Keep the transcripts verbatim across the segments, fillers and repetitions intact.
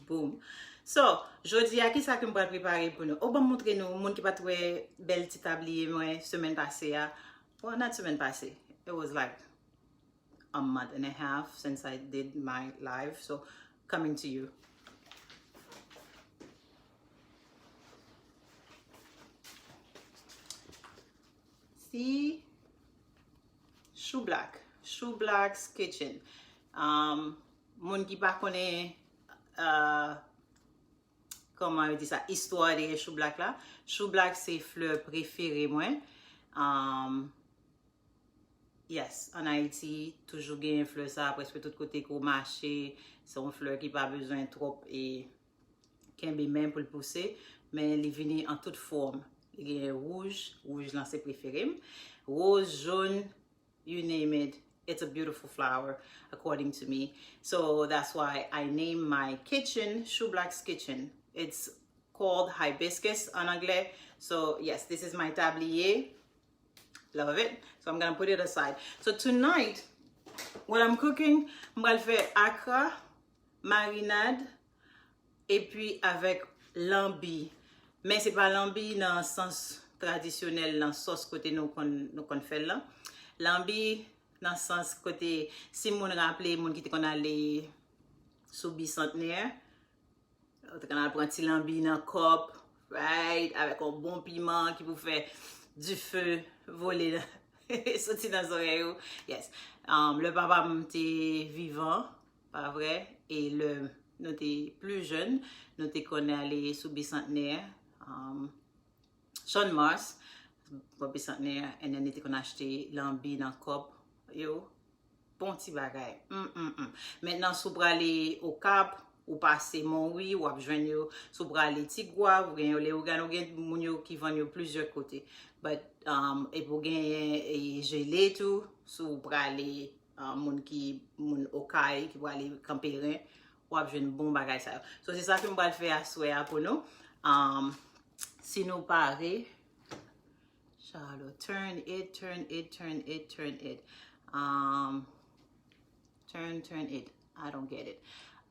Boom. So, jodi a, kisa ke m pral prepare pou nou? O, ban m montre nou, moun ki pa t wè bèl ti tabliye mwen semèn pase a. Well, not semèn pase. It was like a month and a half since I did my live. So, coming to you. Si Shoe Black, Shoe Black's Kitchen. Um, moun ki pa konnen, uh, kòman yo di sa, istwa dèyè Shoe Black la. Shoe Black se flè prefere mwen. Um, yes, an Ayiti, toujou genyen flè sa, prèske tout kote ke w mache, se yon flè ki pa bezwen twòp e kenbe men pou l pouse, men li vini an tout fòm. Li genyen wouj, wouj lan se prefere m. Woz, jòn, you name it. It's a beautiful flower, according to me. So that's why I name my kitchen Shoe Black's Kitchen. It's called hibiscus an anglè. So yes, this is my tablier. Love it. So I'm gonna put it aside. So tonight, what I'm cooking, m pral fè akra, marinad, epi avèk lanbi. Men se pa lanbi nan sans tradisyonèl, nan sòs kote nou konn, nou konn fè l lan. Lanbi nan sans kote, si moun raple, moun ki te konn ale sou Bisantnè, ou te konn al pran ti lanbi nan kòp, right, avèk yon bon piman ki pou fè dife vole soti nan zòrèy ou. Yes. Um, lè papa m te vivan, pa vre? E lè nou te pli jèn, nou te konn ale sou Bisantnè, um, Channmas, bò Bisantnè, and then nou te konn achte lanbi nan kòp yo. Bon ti bagay. Mm, mm, mm. Mentnan, si w prale Okap, ou pase Monwi, w ap jwenn yo. Si w prale Tigwav, ou gen yo Leyogàn, ou gen moun yo ki vann yo plizyè kote. But, um, epi w genyen e jele tou, si w prale, um, moun ki, moun Okay, ki prale Kanperen, w ap jwenn bon bagay sa yo. So, se sa ke m pral fè aswè a pou nou. Um, si nou pare, Charlotte, turn it, turn it, turn it, turn it. Um, turn, turn it. I don't get it.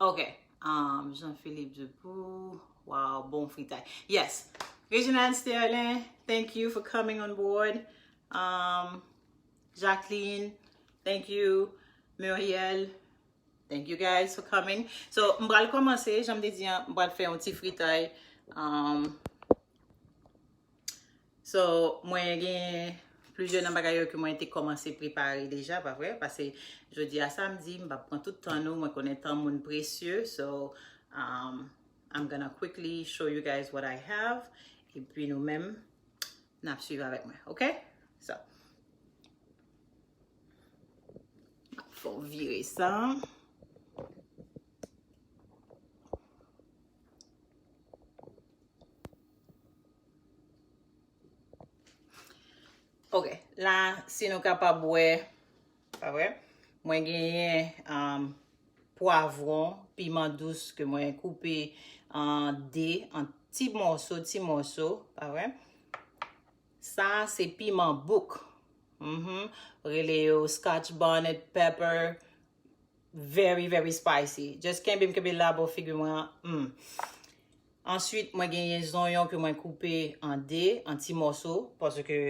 Okay. Um, Jean-Philippe Dubourg. Wow, bon fritay. Yes. Reginald Sterling, thank you for coming on board. Um, Jacqueline, thank you. Muriel, thank you guys for coming. So, m pral kòmanse, jan m te di an, m pral fè yon ti fritay. Um, so, mwen gen plizyè nan bagay yo ke mwen te kòmanse prepare deja, pa vre? Paske jodi a samdi, m p ap pran tout tan nou, mwen konnen tan moun presye. So, um, I'm gonna quickly show you guys what I have. Epi nou menm, n ap swiv avèk mwen, ok? So, m ap fè w vire sa. Ok, la, si nou kapab wè, pa vre? Mwen genyen, um, pwavwon, piman dous ke mwen koupe an de, an ti mòso, ti mòso, pa vre? Sa se piman bouk. Mhm. Rele yo Scotch bonnet pepper. Very, very spicy. Just kenbe m, kenbe l la bò figi mwen an. Mm. Answit, mwen genyen zonyon ke mwen koupe an de, an ti mòso, paske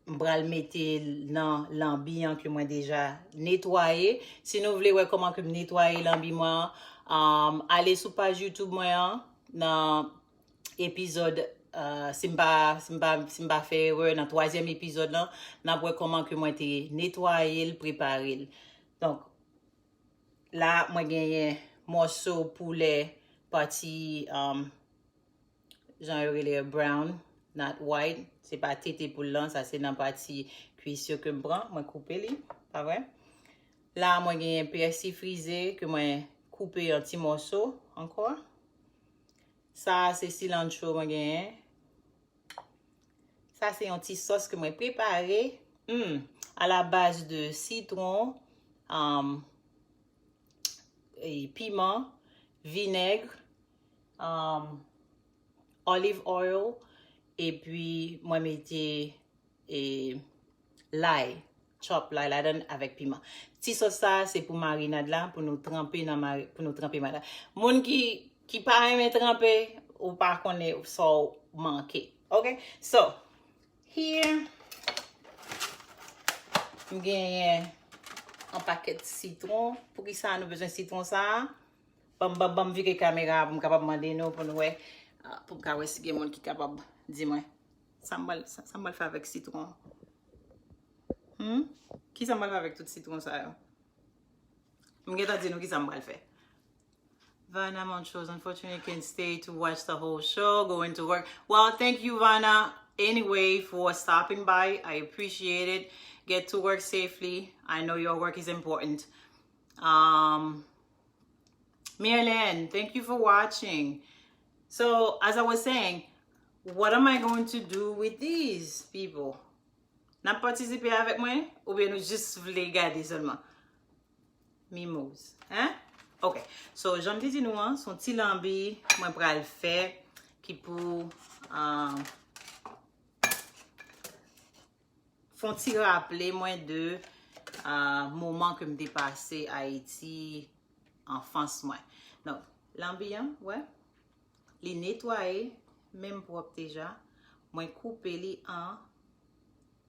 m pral mete l nan lanbi an ke mwen deja netwaye. Si nou vle wè kòman ke m netwaye lanbi mwen an, um, ale sou paj YouTube mwen an, nan epizòd, uh, si m pa, si m pa, si m pa fè erè, nan twazyèm epizòd lan, n ap wè kòman ke mwen te netwaye l, prepare l. Donk, la, mwen genyen mòso poulè pati, um, jan yo rele brown, not white. Se pa tete poul lan, sa se nan pati kwis yo ke m pran, mwen koupe li, pa vre? La, mwen genyen pèsi frize ke mwen koupe an ti mòso ankò. Sa se cilantro mwen genyen. Sa se yon ti sòs ke mwen prepare. Hmm, à la base de citron, um, e piman, vinèg, um, olive oil, epi mwen mete e lay. chop la ladan avèk piman. Ti sòs sa se pou marinad la, pou nou tranpe nan mari, pou nou tranpe marinad. Moun ki ki pa renmen tranpe, ou pa konnen sa w manke. Ok? So, here, m genyen yon pakèt sitwon. Poukisa nou bezwen sitwon sa a? Ban m, ban m, ban m vire kamera pou m kapab mande nou, pou nou wè, ah, pou m ka wè si gen moun ki kapab di mwen sa m pral, sa, sa m pral fè avèk sitwon. Hmm? Kisa m pral fè avèk tout sitwon sa yo? M gentan di nou kisa m pral fè. Vana Montrose, unfortunately, can't stay to watch the whole show, going to work. Well, thank you, Vana, anyway, for stopping by. I appreciate it. Get to work safely. I know your work is important. Um, Mirlene, thank you for watching. So, as I was saying, what am I going to do with these people? N ap patisipe avèk mwen? Oubyen nou jis vle gade sèlman? Mimouz, hein? Ok. So, jan m te di nou an, se yon ti lanbi mwen pral fè ki pou, ah, fè yon ti raple mwen de, ah, moman ke m te pase Ayiti, anfans mwen. Donk, lanbi an, wè, li netwaye, menm pwòp deja. Mwen koupe li an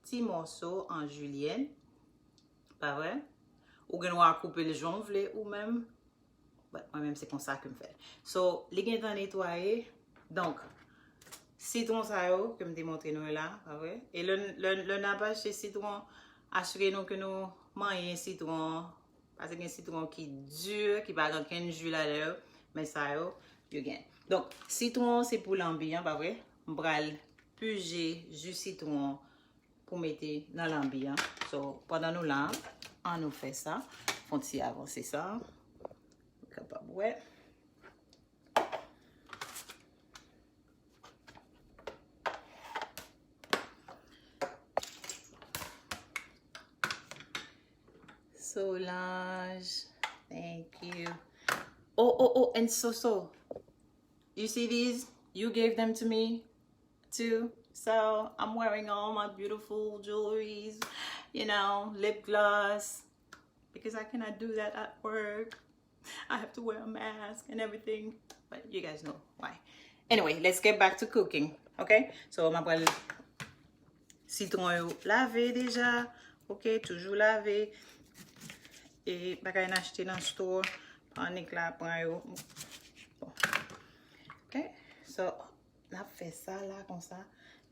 ti mòso, an jilyèn. Pa vre? Ou gen dwa koupe l jan w vle ou menm. But mwen menm, se konsa ke m fè l. So, li gentan netwaye. Donk, sitwon sa yo ke m te montre nou yo la, pa vre? E lè, lè, lè n ap achte sitwon, asire nou ke nou manyen sitwon an, paske gen sitwon ki di, ki pa gen okenn ji ladan yo, men sa yo, yo gen. Donk, sitwon se pou lanbi an, pa vre? M pral pije ji sitwon pou mete nan lanbi an. So, pandan nou la, ann nou fè sa. Fè yon ti avanse sa. Ou kapab wè. Solange, thank you. Oh, oh, oh, and so, so. You see these? You gave them to me too. So I'm wearing all my beautiful jewelries, you know, lip gloss, because I cannot do that at work. I have to wear a mask and everything. But you guys know why. Anyway, let's get back to cooking. Ok? So, m ap pral sitwon yo lave deja. Ok? Toujou lave. E bagay n achte nan store. Pa annik la pran yo. Bon. Ok? So, n ap fè sa la konsa.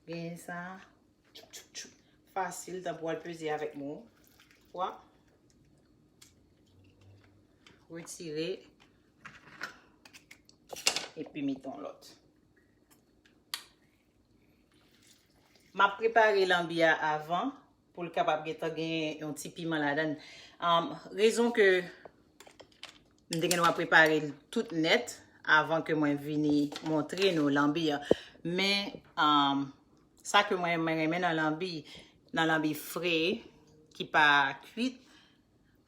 Genyen sa. Tchoup, tchoup, tchoup. Fasil, tanpou al peze avèk mwen. Wa. Retire. Epi mete yon lòt. M ap prepare lanbi a avan pou l kapab gentan gen yon ti piman ladan l. Um, rezon ke m te gen dwa prepare l tout nèt avan ke mwen vini montre nou lanbi an. Men, um, sa ke mwen, mwen renmen nan lanbi, nan lanbi fre, ki pa kwit,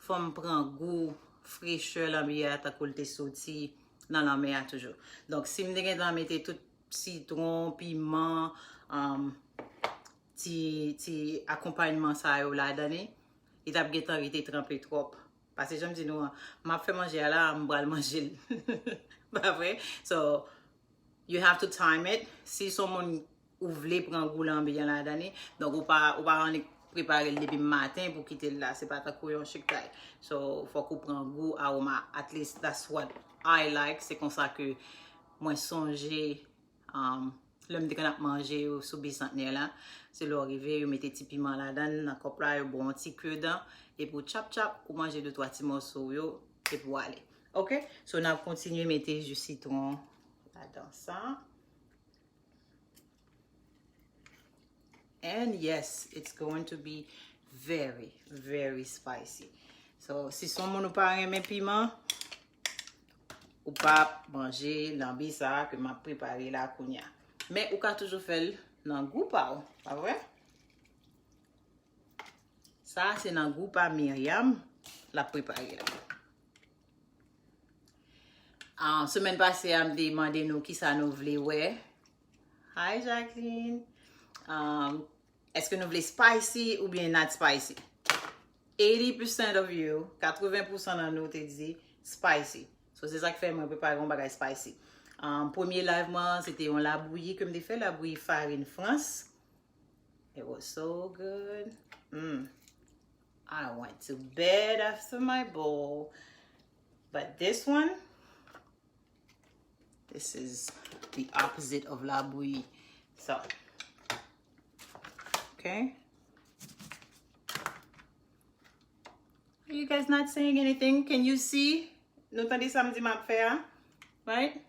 fò m pran gou frechè lanbi a tankou l te soti nan lanmè a toujou. Donk, si m te gentan mete tout sitwon, piman, um, ti, ti akonpayman sa yo ladan li, li t ap gentan rete tranpe twòp. Paske jan m di nou an, m ap fè manje a la, m pral manje l. Pa vre? So, you have to time it. Si se yon moun ou vle pran gou lanbi an ladan li, donk ou pa, ou pa annik prepare l depi maten pou kite l la. Se pa tankou yon chiktay. So, fòk ou pran gou, aroma. At least that's what I like. Se konsa ke mwen sonje, um, lè m te konn ap manje yo sou Bisantnè la. Se lè w rive, yo mete ti piman ladan l, nan kòp la, yo ba w yon ti kwidan, epi w tchap tchap, ou manje de twa ti mòso yo, epi w ale. Ok? So, n ap kontinye mete ji sitwon ladan sa. And yes, it's going to be very, very spicy. So, si se yon moun ou pa renmen piman, ou p ap manje lanbi sa a ke m ap prepare la kounye a. Men ou ka toujou fè l nan gou pa w, pa vre? Sa a se nan gou pa Myriam l ap prepare la. Ah, semèn pase a, m te mande nou kisa nou vle wè. Hi, Jacqueline. Um, èske nou vle spicy oubyen not spicy? eighty percent of you, katreven pousan nan nou te di spicy. So, se sa k fè mwen prepare yon bagay spicy. Um, premye live mwen, se te yon labouyi ke m te fè, labouyi farin Frans. It was so good. Mm. I went to bed after my bowl. But this one, this is the opposite of labouyi. So, okay. Are you guys not saying anything? Can you see? Nou tande sa m di m ap fè a? Right?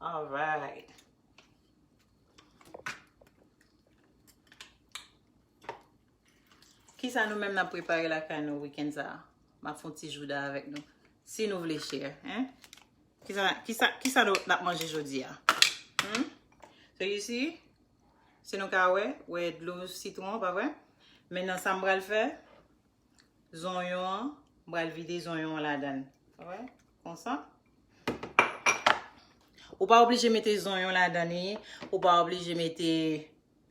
All right. Kisa nou menm n ap prepare lakay nou wikenn sa a? M ap fè yon ti jouda avèk nou. Si nou vle share, hein? Kisa, kisa, kisa nou n ap manje jodi a? Hmm? So you see? Si nou ka wè, wè dlo sitwon, pa vre? Mentnan sa m pral fè, zonyon an, m pral vide zonyon an ladan l. Wè, konsa. Ou pa oblije mete zonyon ladan li, ou pa oblije mete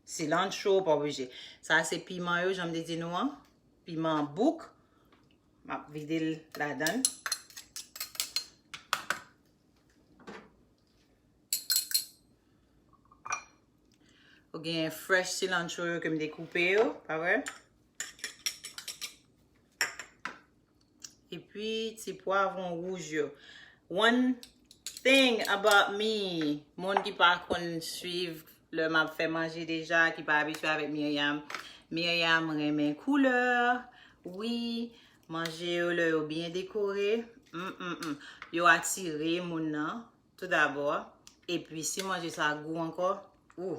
cilantro, ou pa oblije. Sa se piman yo, jan m te di nou an, piman bouk. M ap vide l ladan l. Ou gen fresh cilantro yo ke m te koupe yo, pa vre? Epi ti pwavwon wouj yo. One thing about me, moun ki pa konn swiv lè m ap fè manje deja, ki pa abitye avèk Myriam, Myriam renmen koulè. Wi, manje yo lè yo byen dekore, mm, mm, mm, yo atire moun nan. Toudabò, epi si manje sa gou ankò, ou,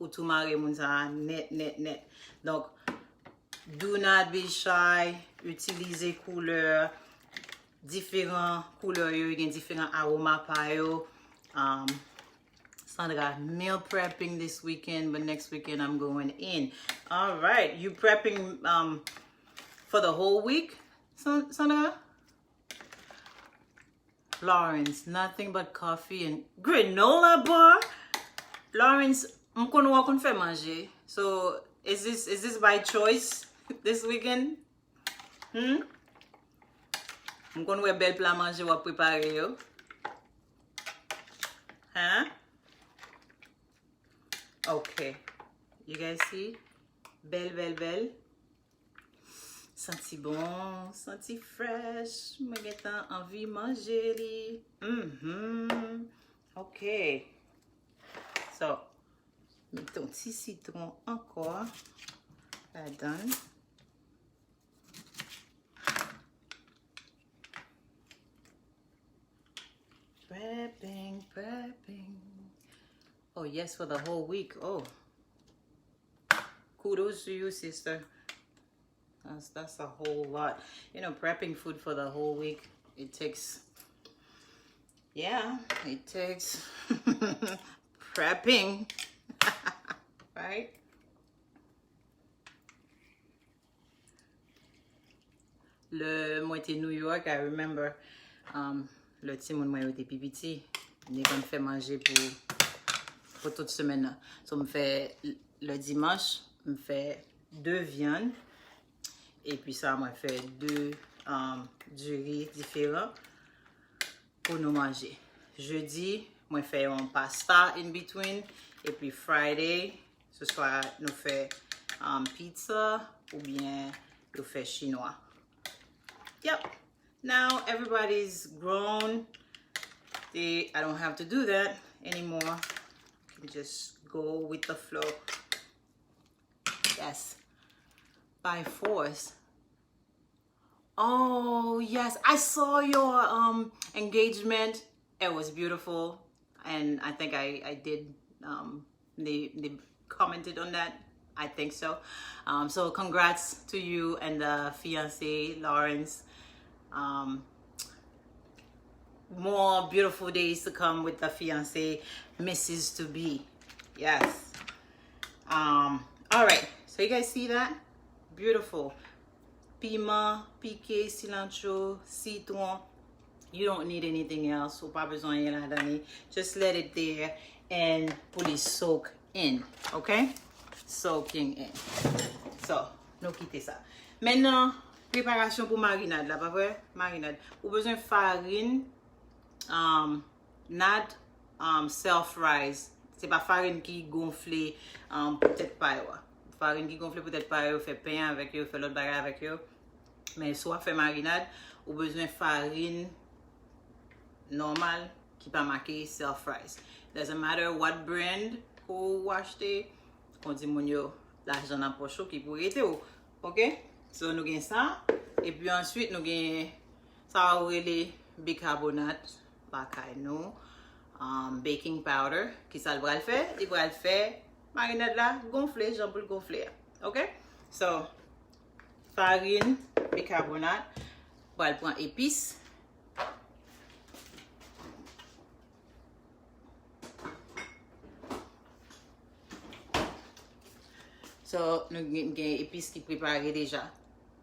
ou tou mare moun sa a nèt, nèt, nèt. Donk, do not be shy, itilize koulè, diferan koulè yo, gen diferan aroma pa yo. Um, Sandra, meal prepping this weekend, but next weekend I'm going in. All right, you prepping, um, for the whole week, San- Sandra? Lawrence, nothing but coffee and granola bar. Lawrence, m konn wè w konn fè manje. So, is this, is this by choice this weekend? Hmm? M konn wè bèl pla manje w ap prepare yo. Hein? Ok. You guys see? Bèl, bèl, bèl. Santi bon, santi fresh. Mwen gentan anvi manje li. Mhm. Ok. So, met yon ti sitwon ankò ladan. Prepping, prepping. Oh, yes, for the whole week. Oh. Kudos to you, sister. That's, that's a whole lot. You know, prepping food for the whole week, it takes, yeah, it takes prepping. Right? Lè mwen te New York, I remember, um, lè timoun mwen yo te pi piti, m te konn fè manje pou, pou tout semèn nan. So, m fè l- lè dimanch, m fè de vyann, epi sa, mwen fè de, um, diri diferan pou nou manje. Jedi, mwen fè yon pasta in between, epi Friday, se swa nou fè, um, pizza oubyen yo fè chinwa. Yep. Now everybody's grown. They, I don't have to do that anymore. I can just go with the flow. Yes. By force. Oh, yes. I saw your, um, engagement. It was beautiful. And I think I, I did, um, they, they commented on that. I think so. Um, so congrats to you and the fiancé, Lawrence. Um, more beautiful days to come with the fiancé, Missus to be. Yes. Um, all right. So you guys see that? Beautiful. Piman pike, cilantro, sitwon. You don't need anything else. Ou pa bezwen anyen ladan li. Just let it there and pou li soak in. Okay? Soaking in. So, nou kite sa. Mentnan, preparasyon pou marinad la, pa vre? Marinad. Ou bezwen farin, um, not, um, self rise. Se pa farin ki gonfle, um, pou tèt pa yo a. Farin ki gonfle pou tèt pa yo, fè pen avèk yo, fè lòt bagay avèk yo. Men si w ap fè marinad, ou bezwen farin nòmal ki pa make self rise. Doesn't matter what brand ou achte, kon di moun yo, lajan nan pòch ou ki pou rete w. Ok? So, nou gen sa. Epi answit, nou gen sa ou rele bikabonat lakay nou. Um, baking powder. Kisa l pral fè? Li pral fè marinad la gonfle jan pou l gonfle a. Ok? So, farin, bikabonat, pral pran epis. So, nou gen, gen epis ki prepare deja.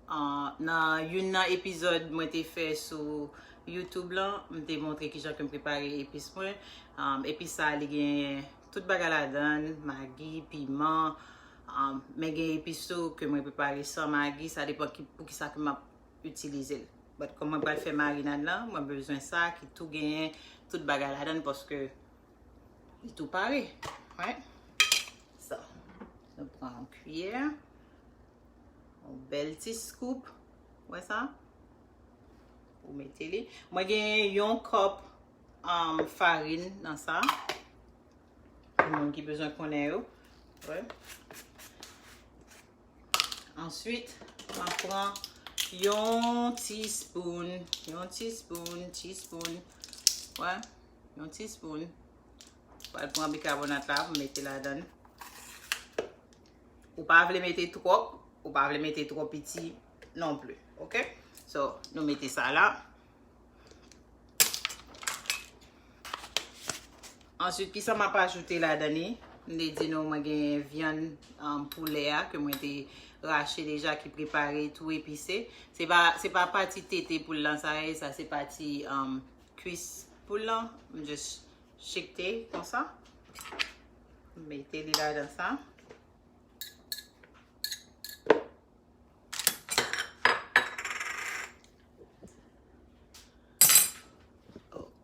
Ah, nan youn nan epizòd mwen te fè sou YouTube lan, m te montre kijan ke m prepare epis mwen. Um, epis sa, li gen tout bagay ladan l, magi, piman, um, men gen epis tou ke mwen prepare san magi, sa depan ki, pou kisa ke m ap itilize l. But kòm mwen pral fè marinad lan, mwen bezwen sa ki tou genyen tout bagay ladan l paske li tou pare. Right? So, nou pran yon kiyè, yon bèl ti scoop. Wè sa? Ou mete li. Mwen gen yon kòp, um, farin nan sa. Pou moun ki bezwen konnen yo. Wè. Answit, m ap pran yon teaspoon, yon teaspoon, teaspoon, wè, yon teaspoon. Pral pran bikabonat la pou mete ladan l. Ou pa vle mete twòp, ou pa vle mete twò piti non pli, ok? So, nou mete sa la. Answit, kisa m ap ajoute ladan li? M te di nou mwen gen vyann, um, poulè a ke mwen te rache deja, ki prepare, tou epise. Se pa, se pa pati tete poul lan sa ye, sa se pati, um, kwis poul lan. M just chikte konsa. M mete li ladan sa.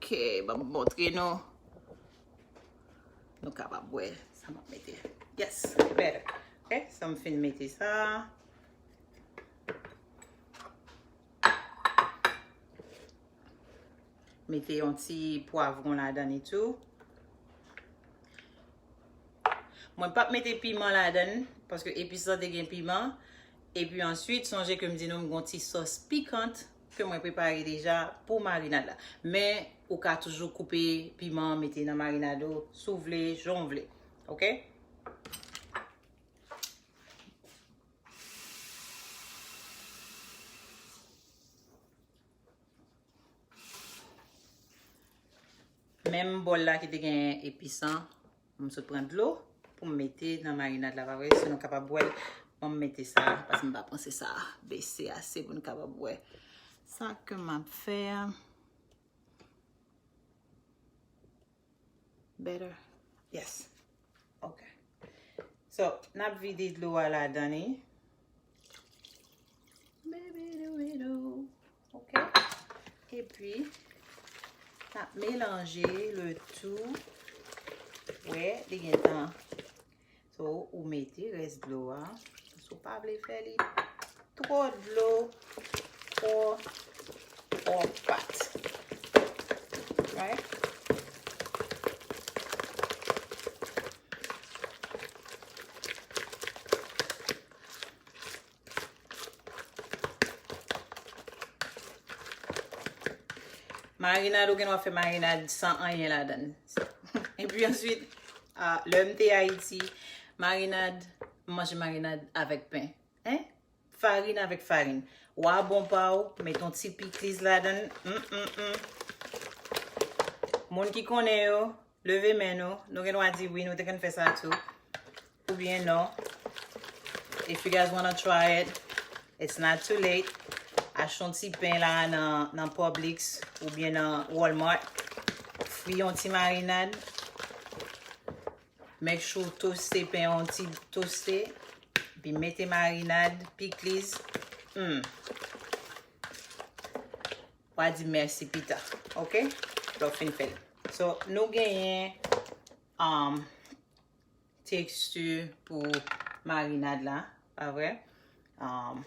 Ok, ban m montre nou. Nou kapab wè sa m ap mete. Yes, better. Ok, so m fin mete sa. Mete yon ti pwavwon ladan li tou. Mwen p ap mete piman ladan l, paske epis lan te gen piman. Epi answit, sonje ke m di nou m gon ti sòs pikant ke mwen prepare deja pou marinad la. Men, ou ka toujou koupe piman, mete nan marinad ou, si w vle, jan w vle. Ok? Menm bòl la ki te gen epis lan, m sot pran dlo pou m mete nan marinad la, pa vre? Si nou kapab wè l, ban m mete sa, paske m pa panse sa bese ase pou n kapab wè sa ke m ap fè a. Better? Yes. Ok. So, n ap vide dlo a ladan li. Baby do we do. Ok. Epi, n ap melanje le tou. Wè, li gentan. So, ou mete rès dlo a. Si w pa vle fè li twò dlo, twò, twò pat. Right? Marinad, ou gen dwa fè marinad san anyen ladan l. Epi answit, ah, lè m te Ayiti, marinad, m manje marinad avèk pen. Hein? Farin avèk farin. Wa bon pa w, met yon ti pikliz ladan l. Mm, mm, mm. Moun ki konnen yo, leve men nou. Nou gen dwa di wi, nou te konn fè sa tou. Oubyen non. If you guys wanna try it, it's not too late. Achte yon ti pen la nan, nan Publix oubyen nan Walmart. Fri yon ti marinad. Make sure w toste pen an, ti toste. epi mete marinad, pikliz. Hmm. W a di mèsi pita, ok? Lè w fin fè l. So, nou genyen um, teksti pou marinad la, pa vre? Um,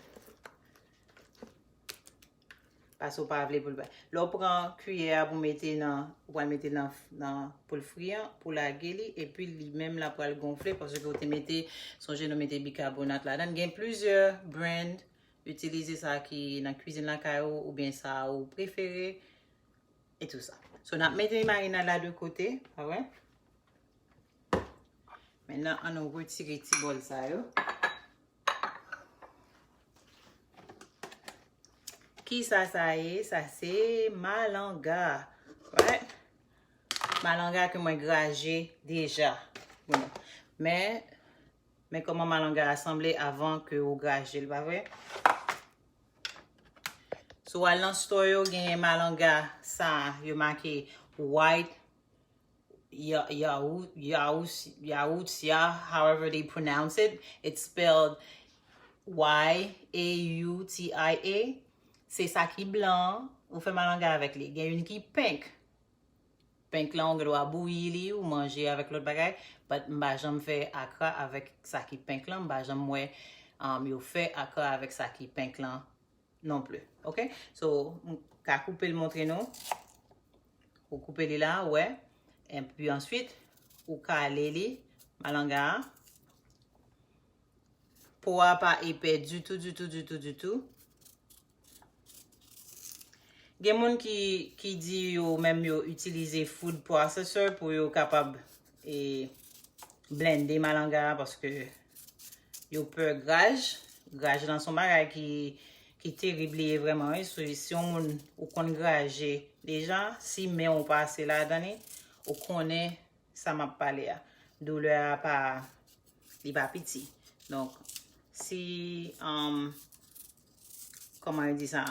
paske w pa vle pou l bay. Lè w pran kiyè a pou mete nan, ou pral mete nan, nan pou l fri an, pou lage li, epi li menm la pral gonfle paske w te mete, sonje nou mete bikabonat ladan. Gen plizyè brand, itilize sa ki nan kwizin lakay ou, oubyen sa ou prefere, e tou sa. So, n ap mete marinad la de kote, pa vre? Mentnan, an nou retire ti bòl sa yo. Kisa sa ye? Sa se malanga. Right? Malanga ke mwen graje deja. Bon. Men, men kòman malanga a sanble avan ke ou graje l, pa vre? Si w al nan store yo, genyen malanga sa, yo make white ya, ya, ya, ya, however they pronounce it. It's spelled Y A U T I A. Se sa ki blan an, ou fè malanga avèk li. Gen youn ki pink. Pink lan, ou gen dwa bouyi li, ou manje avèk lòt bagay. But m pa janm fè akra avèk sa ki pink lan. M pa janm wè um, yo fè akra avèk sa ki pink lan non pli. Ok? So, m ka koupe l montre nou. Ou koupe li la, ou wè. Epi answit, ou kale li, malanga a. Po a pa epè ditou, ditou, ditou, ditou. Gen moun ki, ki di yo menm yo itilize food processor pou yo kapab e, blende malanga a paske yo pè graj. Graj lan se yon bagay ki, ki terib li ye vrèman, wi. Si, si yon moun ou konn graje deja, si men w pase ladan li, ou konnen sa m ap pale a. Doulè a pa, li pa piti. Donk, si, um, kòman yo di sa?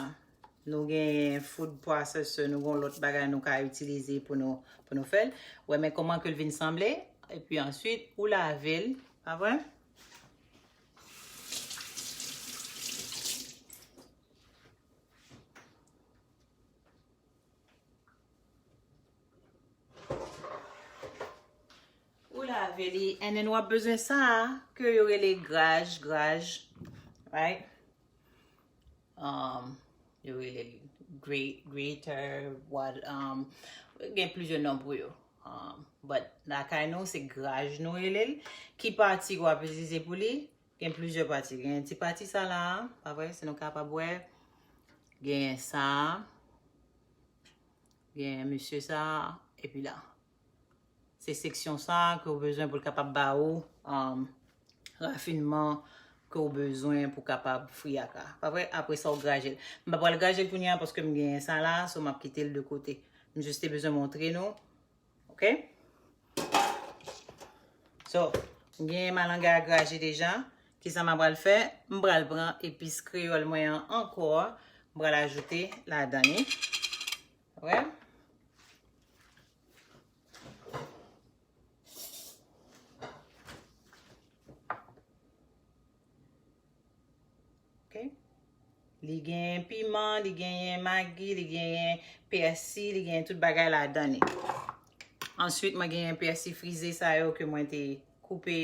Nou gen food processor, nou gen lòt bagay nou ka itilize pou nou, pou nou fè l. Wè, men kòman ke l vin sanble. Epi answit, ou lave l, pa vre? Ou lave li, and then w ap bezwen sa a ke yo rele graj, graj, right? Um, yo rele l gra-, grater, what, um, gen plizyè non pou yo. Um, but lakay nou, se graj nou rele l. Ki pati w ap itilize pou li? Gen plizyè pati. Gen ti pati sa la, pa vre? Si nou kapab wè, gen sa, gen mesye sa, epi la. Se seksyon sa ke w bezwen pou l kapab ba ou, um, rafinman ke w bezwen pou kapab fri akra. Pa vre? Apre sa, w graje l. M pa pral graje l kounye a paske m genyen sa la, so m ap kite l de kote. M jis te bezwen montre nou. Ok? So, m genyen malanga a graje deja. Kisa m pral fè? M pral pran epis kreyòl mwen an ankò. M pral ajoute ladan li. Ok? Ok? Li genyen piman, li genyen magi, li genyen pèsi, li genyen tout bagay ladan li. Answit, mwen genyen pèsi frize sa yo ke mwen te koupe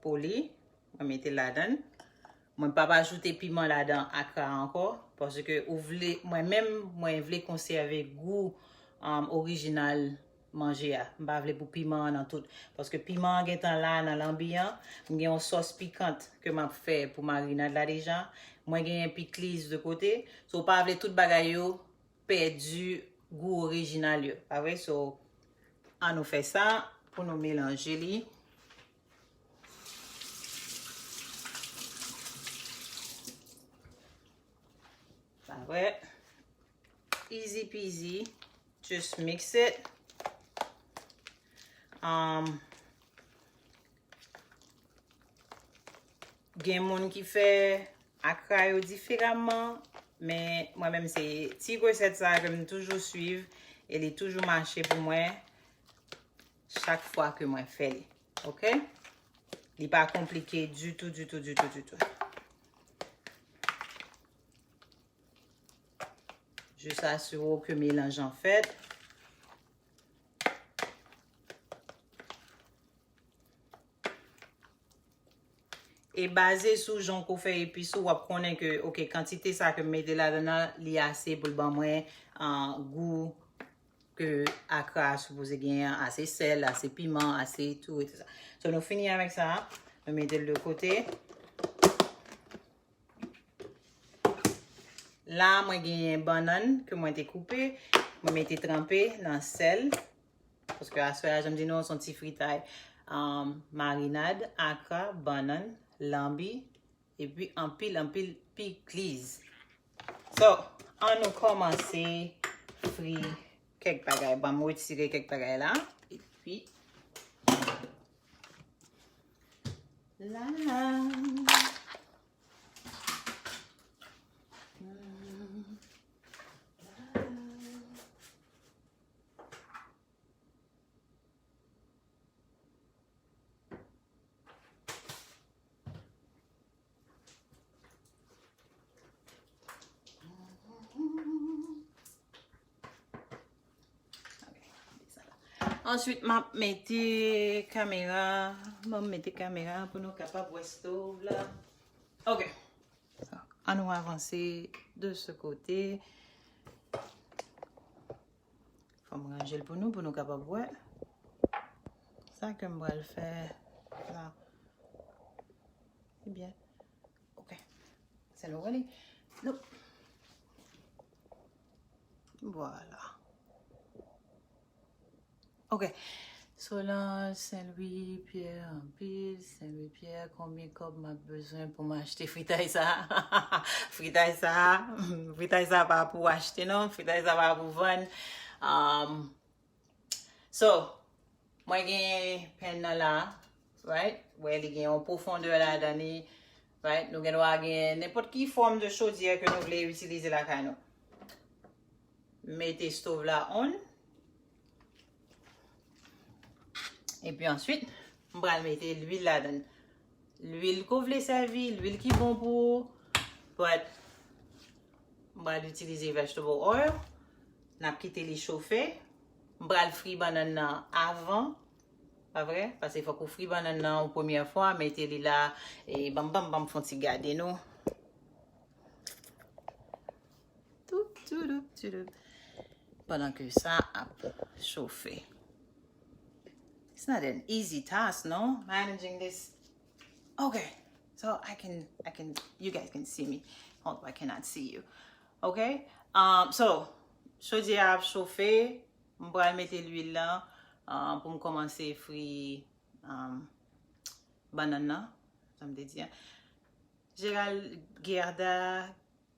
pou li. Mwen mete l ladan l. Mwen p ap ajoute piman ladan akra ankò, paske ou vle, mwen menm, mwen vle konsève gou, um, orijinal manje a. M pa vle pou piman an nan tout. Paske piman an gentan la nan lanbi an. M gen yon sòs pikant ke m ap fè pou marinad la deja. Mwen genyen pikliz de kote. So, ou pa vle tout bagay yo pèdi gou orijinal yo. Pa vre? So, ann nou fè sa pou nou melanje li. Pa vre? Easy peasy. Just mix it. Um, gen moun ki fè akra yo diferaman, men mwen menm se ti resèt sa ke m toujou swiv e li toujou mache pou mwen chak fwa ke mwen fè li. Ok? Li pa konplike ditou, ditou, ditou, ditou. Jis asire w ke melanj lan fèt. E baze sou jan ke w fè epis ou, w ap konnen ke, oke, kantite sa ke m mete ladan nan, li ase pou l ban mwen, ah, gou ke akra a sipoze genyen, ase sèl, ase piman, ase tou e tou sa. So, nou fini avèk sa, nou mete l de kote. La, mwen genyen bannann ke mwen te koupe, mwen mete tranpe nan sèl. Paske aswè a, jan m di nou, se yon ti fritay, um, marinad, akra, bannann, lanbi, epi anpil, anpil pikliz. So, ann nou kòmanse fri kèk bagay. Bon, m retire kèk bagay la. Epi, la. Answit, m ap mete kamera. Bon, m mete kamera pou nou kapab wè stove la. Ok. Ann nou avanse de ce côté. Fò m ranje l pou nou, pou nou kapab wè sa ke m pral fè la. Ebyen, ok. Se nou wè li. Nou. Vwala. Ok. Solange, Saint Louis, Pierre, anpil. Saint Louis, Pierre, konbyen kòb m ap bezwen pou m achte fritay sa? Fritay sa, fritay sa pa pou achte non, fritay sa pa pou vann. Um, so, mwen gen pen nan la, right? Wè, li gen yon pwofondè ladan li, right? Nou gen dwa gen nenpòt ki fòm de chodyè ke nou vle itilize lakay nou. Mete stove la on. Epi answit, m pral mete lwil ladan. Lwil ke w vle sèvi, lwil ki bon pou ou. But, m pral itilize vegetable oil. N ap kite li chofe. M pral fri bannann nan avan. Pa vre? Paske fòk ou fri bannann nan yon premyè fwa, mete li la, e banm, banm, banm fè yon ti gade nou. Toup, toup, toup, toup. Pandan ke sa ap chofe. It's not an easy task, no? Managing this. Okay. So I can, I can, you guys can see me. Although I cannot see you. Okay? Um, so, chodyè a ap chofe. M pral mete lwil la, uh, pou m kòmanse fri, um, bannann nan. Sa m te di a. Gerald, Gerda,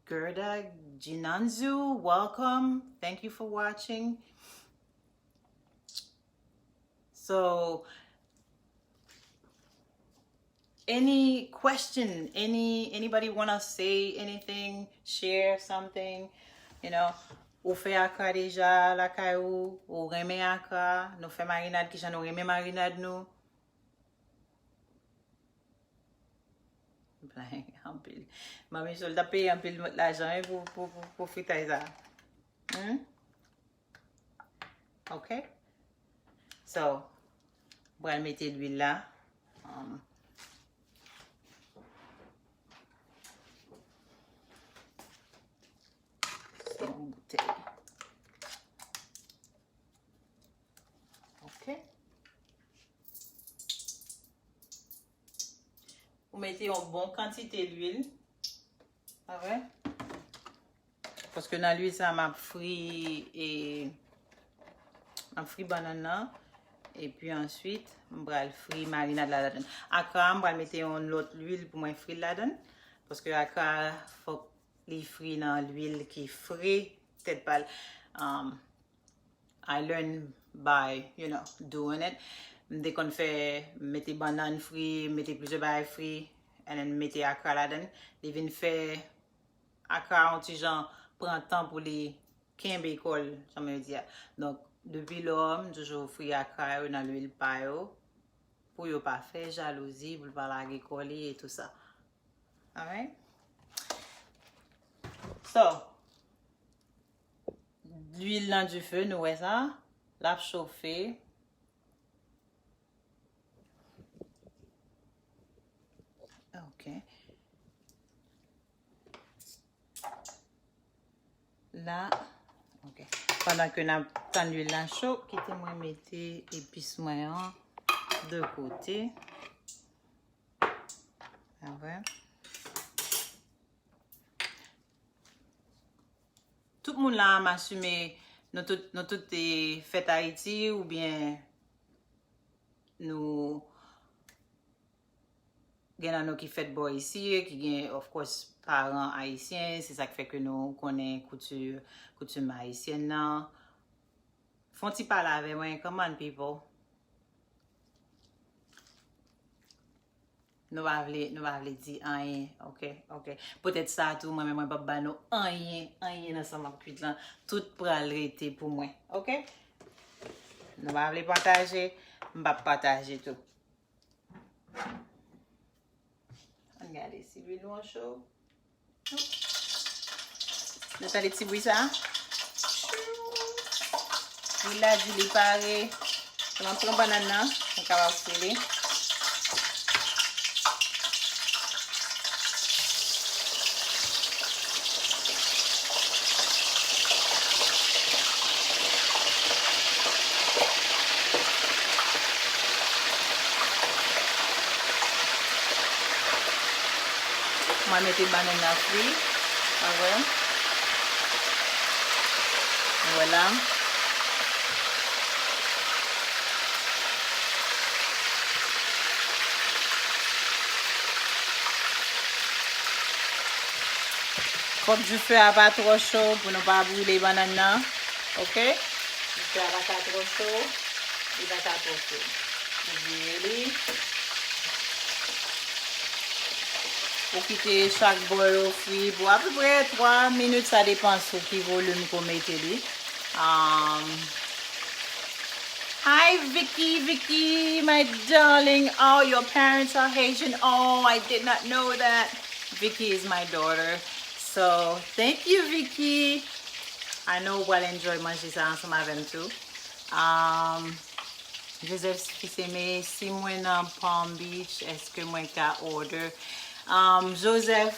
Gerda Ginanzu, welcome. Thank you for watching. So, any question, any, anybody wanna say anything, share something, you know, ou fè akra deja lakay ou, ou renmen akra, nou fè marinad, kijan nou renmen marinad nou. Anpil. Manmi Sol t ap peye anpil lajan, wi, pou, pou, pou, pou fritay sa. Hmm? Ok. So, m pral mete lwil la. Um, se yon boutèy. Ok. Ou mete yon bon kantite lwil. Pa vre? Paske nan lwil sa, m ap fri, e, m ap fri bannann nan. Epi answit, m pral fri marinad la ladan. Akra, m pral mete yon lòt lwil pou mwen fri l ladan. Paske akra, fòk li fri nan lwil ki fre, tèt pa l. Um, I learn by, you know, doing it. M te konn fè, mete bannann fri, mete plizyè bagay fri, and then mete akra ladan. Li vin fè akra yon ti jan pran tan pou li kenbe kò l, jan mwen di a. Donk, depi lò, m toujou fri akra yo nan lwil pa yo. pou yo pa fè jalouzi, pou l pa lage kò li e tou sa. Alright? So, lwil nan dife, nou wè sa? L ap chofe. Ok. La, ok. Pandan ke n ap tann lwil la cho, kite mwen mete epis mwen an de kote. Avè. Tout moun la, m asime nou tout, nou tout te fèt Ayiti oubyen nou gen nan nou ki fèt bò isi, ki gen, of course, paran ayisyen, se sa k fè ke nou konnen kouti, koutim ayisyèn nan. Fè yon ti pale avè mwen, come on, people. Nou pa vle, nou pa vle di anyen, ok, ok. Poutèt sa tou, mwen menm, mwen p ap ba nou anyen, anyen nan sa m ap kwit lan. Tout pral rete pou mwen, ok? Nou pa vle pataje, m p ap pataje tou. Ann gade si lwil nou an cho. Nou tande ti bri sa? Lwil la di li pare. Mwen pran bannann nan, mwen kapab fri li. Mwen mete bannann nan fri. Avè. Vwala. Fòk dife a pa twò cho pou nou pa brile bannann nan. Ok? Dife a pa ka twò cho. Li pa ka twò cho. Vire li. Ou kite chak bò yo fri pou apeprè twa minit, sa depan sou ki volim ke w mete li. Um, hi, Vicky, Vicky, my darling. Oh, your parents are Haitian. Oh, I did not know that. Vicky is my daughter. So, thank you, Vicky. I know w pral enjoy manje sa ansanm avè m tou. Um, Joseph Fils-Aimé, si mwen nan Palm Beach, èske mwen ka order? Um, Joseph,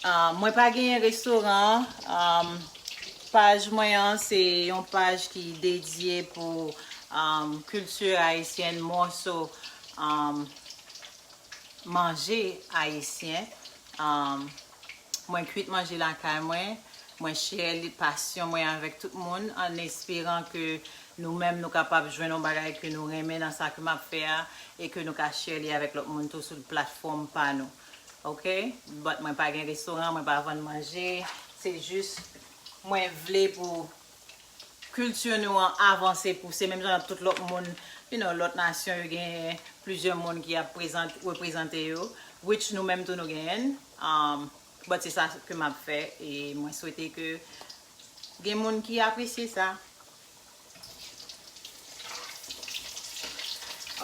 um, mwen pa genyen restoran. Um, paj mwen an, se yon paj ki dedye pou, um, kilti ayisyèn, more so, um, manje ayisyen. Um, mwen kwit manje lakay mwen. Mwen share li, pasyon mwen avèk tout moun, an esperan ke nou menm nou kapab jwenn yon bagay ke nou renmen nan sa ke m ap fè a, e ke nou ka share li avèk lòt moun tou sou platfòm pa nou. Ok? But mwen pa gen restoran, mwen pa vann manje. Se jis, mwen vle pou kilti nou an avanse, pouse, menm jan tout lòt moun, you know, lòt nasyon yo gen plizyè moun ki ap prezant-, reprezante yo, which nou menm tou nou genyen. Um, but se sa ke m ap fè, e mwen swete ke gen moun ki apresye sa.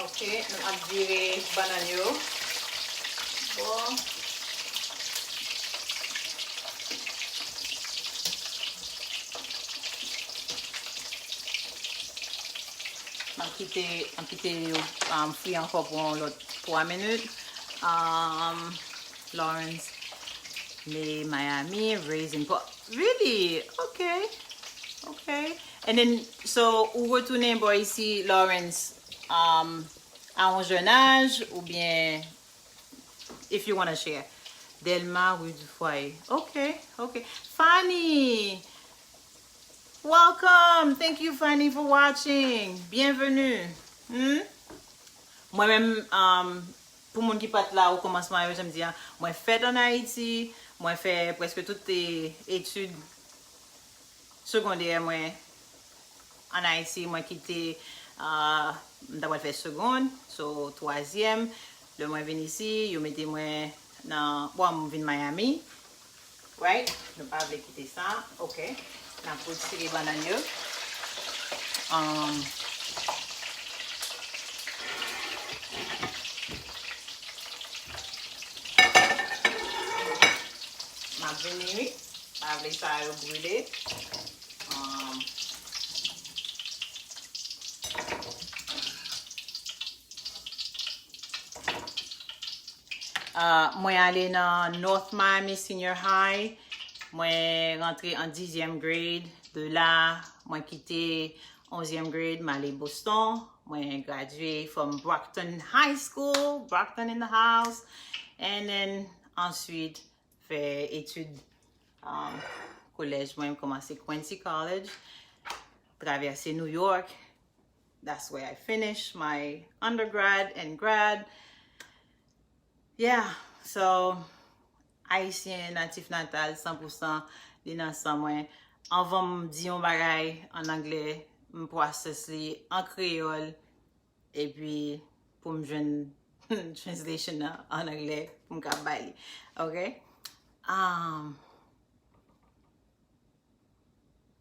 Ok, nou ap vire bannann yo. Bon. M ap kite, m ap kite yo, um, fri ankò pou yon lòt twa minit. Um, Lawrence, Miami, raising po-, really? Ok. Ok. And then, so, ou retounen bò isi, Lawrence, um, a yon jèn aj, oubyen, if you wanna share. Delma, rue du Foyer. Ok, ok. Fanny! Welcome! Thank you, Fanny, for watching. Bienvenue. Hmm? Mwen menm, um, pou moun ki pa t la o kòmansman, jan m di a, mwen fèt ann Ayiti, mwen fè prèske tout, eh, etid segondè mwen ann Ayiti, mwen kite, ah, m ta pral fè segonn, so, twazyèm. Lè mwen vin isi, yo mete mwen nan, bon, m vin Miami. Right? Nou pa vle kite sa. Ok. N ap retire bannann yo. Um, Vini, wi. Pa vle sa yo brile. Um, uh, mwen ale nan North Miami Senior High. Mwen rantre an dizyèm grade. De la, mwen kite onzyèm grade, m ale Boston. Mwen gradye from Brockton High School, Brockton in the house. And then, answit, fè etid, um, kolèj mwen, m kòmanse Quincy College, travèse New York. That's where I finish my undergrad and grad. Yeah, so, Ayisyen natif natal, san pou san, li nan san mwen. Anvan m di yon bagay an anglè, m process li an kreyòl, epi pou m jwenn translation nan an anglè, pou m ka bay li. Ok? Um,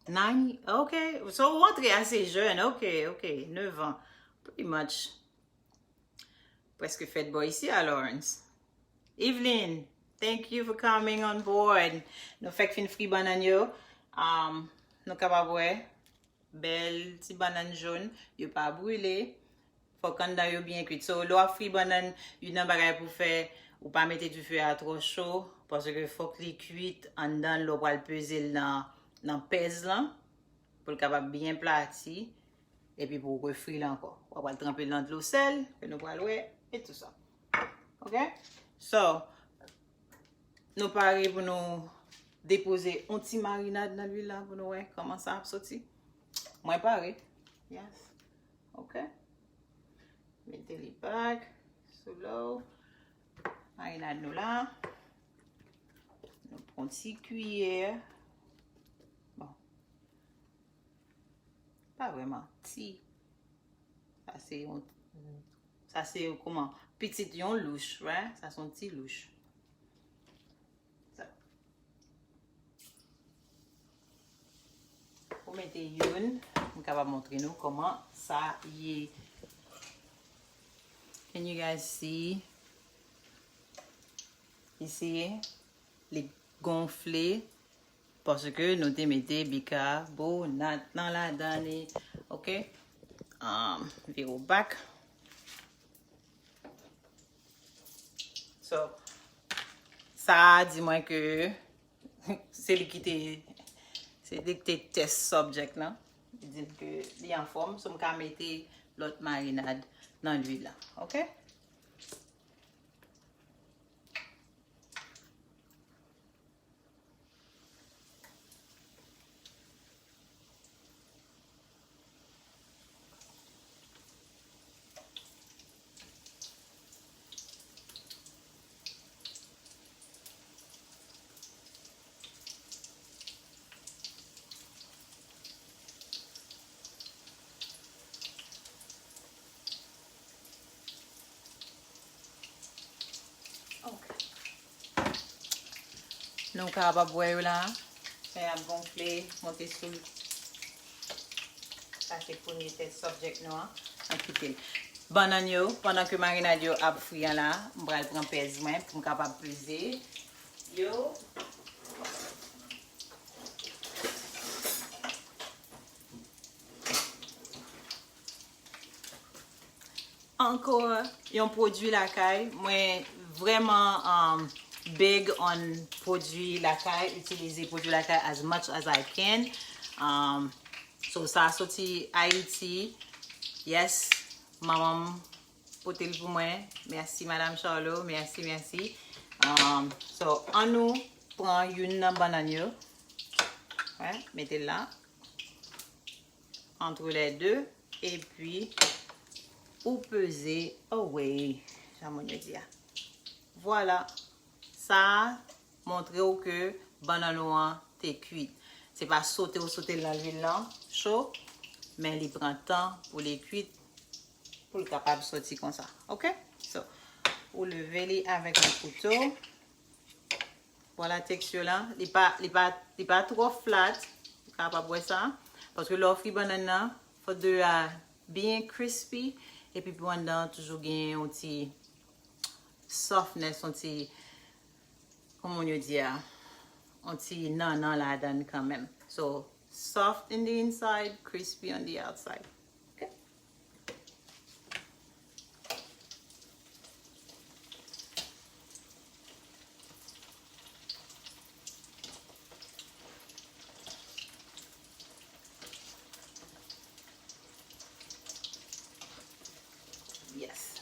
nine, ok. So, ou antre ase jèn, ok, ok, nèf an. Pretty much. Prèske fèt bò isi a Lawrence. Evelyn, thank you for coming on board. Nou fèk fin fri bannann yo. Um, nou kapab wè bèl ti bannann jòn, yo pa brile. Fòk anndan yo byen kwit. So, lè w ap fri bannann, youn nan bagay pou fè, ou pa mete dife a twò cho, paske fòk li kwit anndan lè w pral peze l nan, nan pèz lan, pou l kapab byen plati. Epi pou w refri l ankò. W ap al tranpe l nan dlo sèl, ke nou pral wè, e tou sa. Ok? So, nou pare pou nou depoze yon ti marinad nan lwil la pou nou wè kòman sa ap soti. Mwen pare. Yes. Ok. Mete li back sou lo. Marinad nou la. Nou pran ti kiyè. Bon. Pa vrèman ti. Sa se yon, sa se kòman? Pitit yon louch, right? Sa se yon ti louch. Sa. Ou mete youn, m kapab montre nou kòman sa ye. Can you guys see? Isi, li gonfle paske nou te mete bikabonat nan ladan li. Ok? Um, vire w back. So, sa a di mwen ke se li ki te, se li ki te test subject lan. Li di m ke li anfòm, so m ka mete lòt marinad nan lwil la. Ok? Ok. Nou kapab wè yo la. Fè ap gonfle, monte sou l. Sa se premye test subject nou an. Ann kite l. Bannann yo, pandan ke marinad yo ap fri an la, m pral pran pèz mwen pou m kapab peze yo. Ankò yon pwodui lakay. Mwen vrèman, um, big on pwodui lakay, itilize pwodui lakay as much as I can. Um, so, sa soti Ayiti. Yes, manman m pote l pou mwen. Mèsi, Madam Charlot. Mèsi, mèsi. Um, so, ann nou pran youn nan bannann yo. Wè, mete l la. Entre les deux, epi ou peze away, jan moun yo di a. Vwala, sa a montre w ke bannann ou an te kwit. Se pa sote w sote l nan lwil lan cho, men li pran tan pou li kwit, pou l kapab soti konsa. Ok? So, ou leve li avèk yon kouto. Vwala teksti la. Li pa, li pa, li pa twò flat. Ou kapab wè sa. Paske lè w fri bannann nan, fò deyò a byen crispy. Epi pou anndan an toujou gen yon ti softness, yon ti, kòman yo di a? on ti nannan ladan kanmenm. So, soft in the inside, crispy on the outside. Okay? Yes.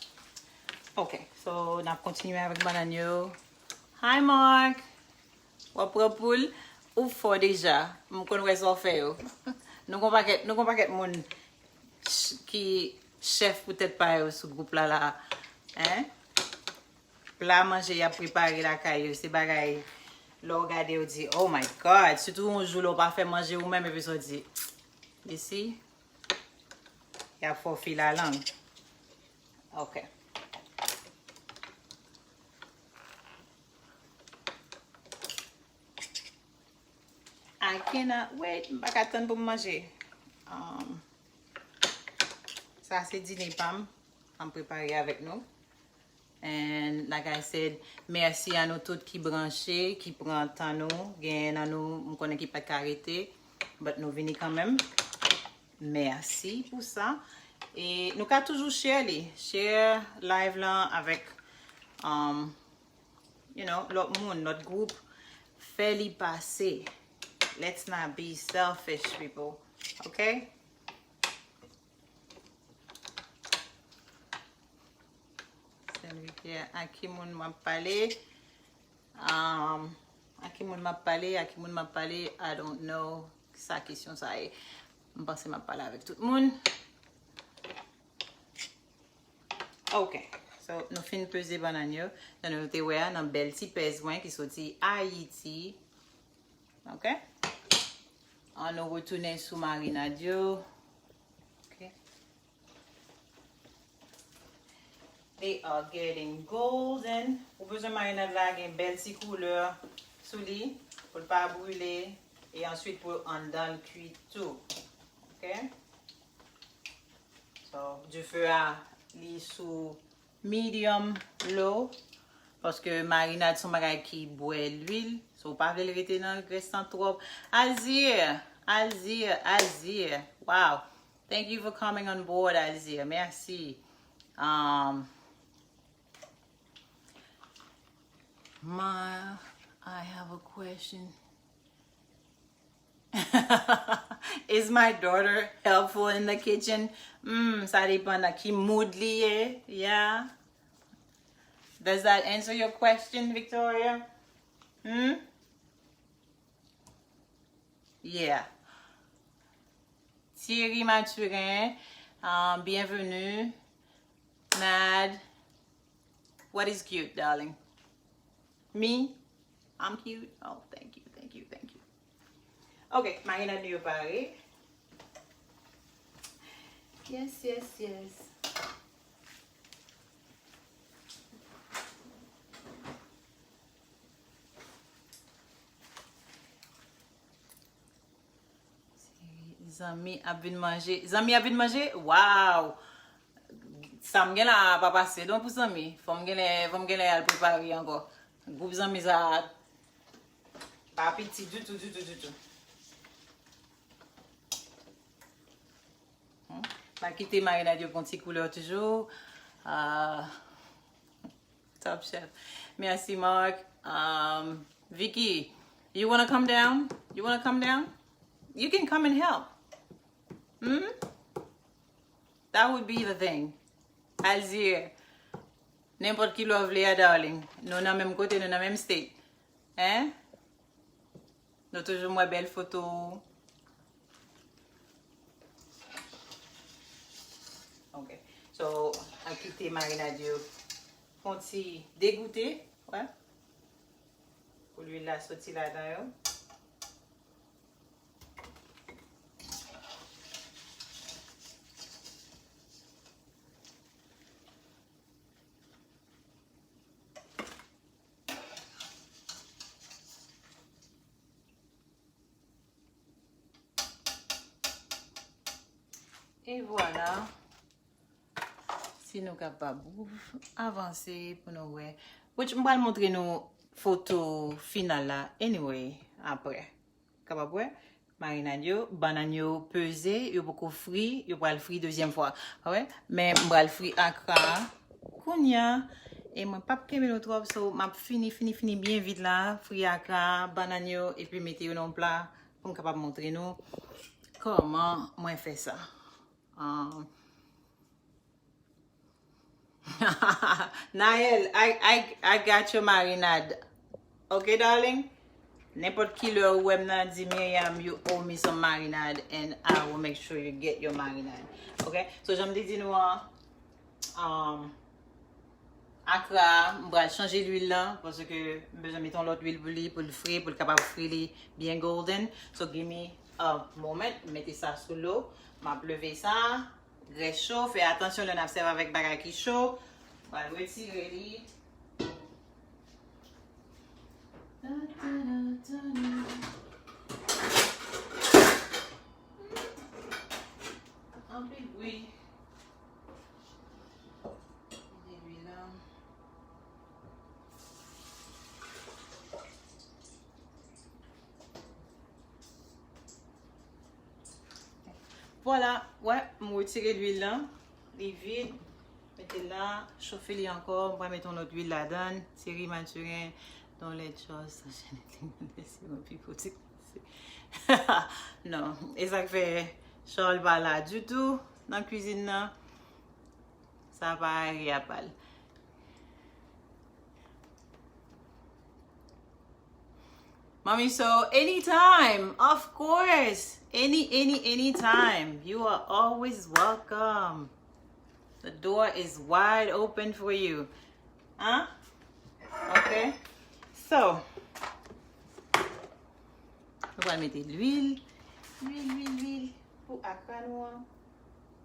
Ok, so n ap kontinye avèk bannann yo. Hi Mark! W ap pran poul? Ou fò deja. M konn wè sa w fè yo. Nou gon pakèt, nou gon pakèt moun ch- ki chèf pou tèt pa yo sou gwoup la la. Hein? Pla manje y ap prepare lakay yo, se bagay lè w gade w di, "Oh my God!" Sitou yon jou lè w pa fè manje ou menm epi sa w di, "You see?" Y ap fè w fil a lang. Ok. I cannot wait. M pa ka tann pou m manje. Um, sa se dine pa m. M prepare avèk nou. And like I said, mèsi a nou tout ki branche, ki pran tan nou. Genyen nan nou, m konnen ki pa t ka rete, but nou vini kanmenm. Mèsi pou sa. E nou ka toujou share li. Share live lan avèk, um, you know, lòt moun, lòt gwoup. Fè li pase. Let's not be selfish, people. Ok? Sèvitè, a ki moun m ap pale? Um, a ki moun m ap pale? A ki moun m ap pale? I don't know sa kesyon sa ye. M panse m ap pale avèk tout moun. Ok. So, nou fin peze bannann yo. Jan nou te wè a, nan bèl ti pèz mwen ki soti Ayiti. Ok? An nou retounen sou marinad yo. Ok. They are getting golden. Ou bezwen marinad la gen bèl ti koulè sou li pou l pa brile e answit pou anndan l kwi tou. Ok? So, dife a li sou medium low paske marinad se yon bagay ki bwè lwil. So, ou pa vle l rete nan grès lan twòp. Alzir, Alzir, Alzir. Wow. Thank you for coming on board, Alzir. Merci. Um, my, I have a question. Is my daughter helpful in the kitchen? Hmm, sa depan nan ki mood li ye. Yeah. Does that answer your question, Victoria? Hmm? Yeah. Thierry Mathurin, uh, bienvenue. Mad, what is cute, darling? Me? I'm cute? Oh, thank you, thank you, thank you. Ok, marinad nou yo pare. Yes, yes, yes. Zanmi ap vin manje. Zanmi ap vin manje? Wow! Sa m gen la a pa pase non pou zanmi. Fò m genlè, fò m genlè al prepare ankò. Gwoup zanmi sa a pa piti ditou, ditou, ditou. Hmm. M a kite marinad yo pran ti koulè toujou. Ah, top chef. Merci, Marc. Um, Vicky, you wanna come down? You wanna come down? You can come and help. Hmm? That would be the thing. Alzir, nenpòt ki lè w vle a, darling. Nou nan menm kote, nou nan menm state. Hein? Nou toujou mwen bèl foto. Ok. So, an kite marinad yo fon ti degoute. Wè. Pou lwil la soti ladan yo. E vwala. Si nou kapab avanse pou nou wè. Which, m pral montre nou foto final la anyway apre. Kapab wè marinad yo, bannann yo peze, yo poko fri, yo pral fri dezyèm fwa. Wè, men m pral fri akra kounya. E mwen pap kenbe nou twòp, so m ap fini, fini, fini byen vit la. Fri akra, bannann yo, epi mete yo nan yon pla pou m kapab montre nou kòman mwen fè sa. Ah. Naël, I, I, I got your marinade. Ok, darling? Nenpòt kilè ou wè m nan, di Myriam, you owe me some marinade and I will make sure you get your marinade. Ok? So, jan m te di nou an, um, akra, m pral chanje lwil lan, paske m bezwen mete yon lòt lwil pou li, pou l fri, pou l kapab fri li byen golden. So, give me a moment, m mete sa sou lo, m ap leve sa. Grès cho, fè atansyon lè n ap sèvi avèk bagay ki cho. Pral retire li. Anpil bri. Vide lwil la. Vwala, wè, m retire lwil lan. Li vid. Mete l la, chofe li ankò. M pral mete yon lòt lwil ladan l. Thierry Mathurin, don't let your sunshine. Non, e sa k fè Charles pa la ditou nan kwizin nan. Sa pa agreab pa l. Mommy, so anytime, of course. Any, any, anytime. You are always welcome. The door is wide open for you. Huh? Ok. So, nou pral mete lwil. Lwil, lwil, lwil. Pou akra nou an.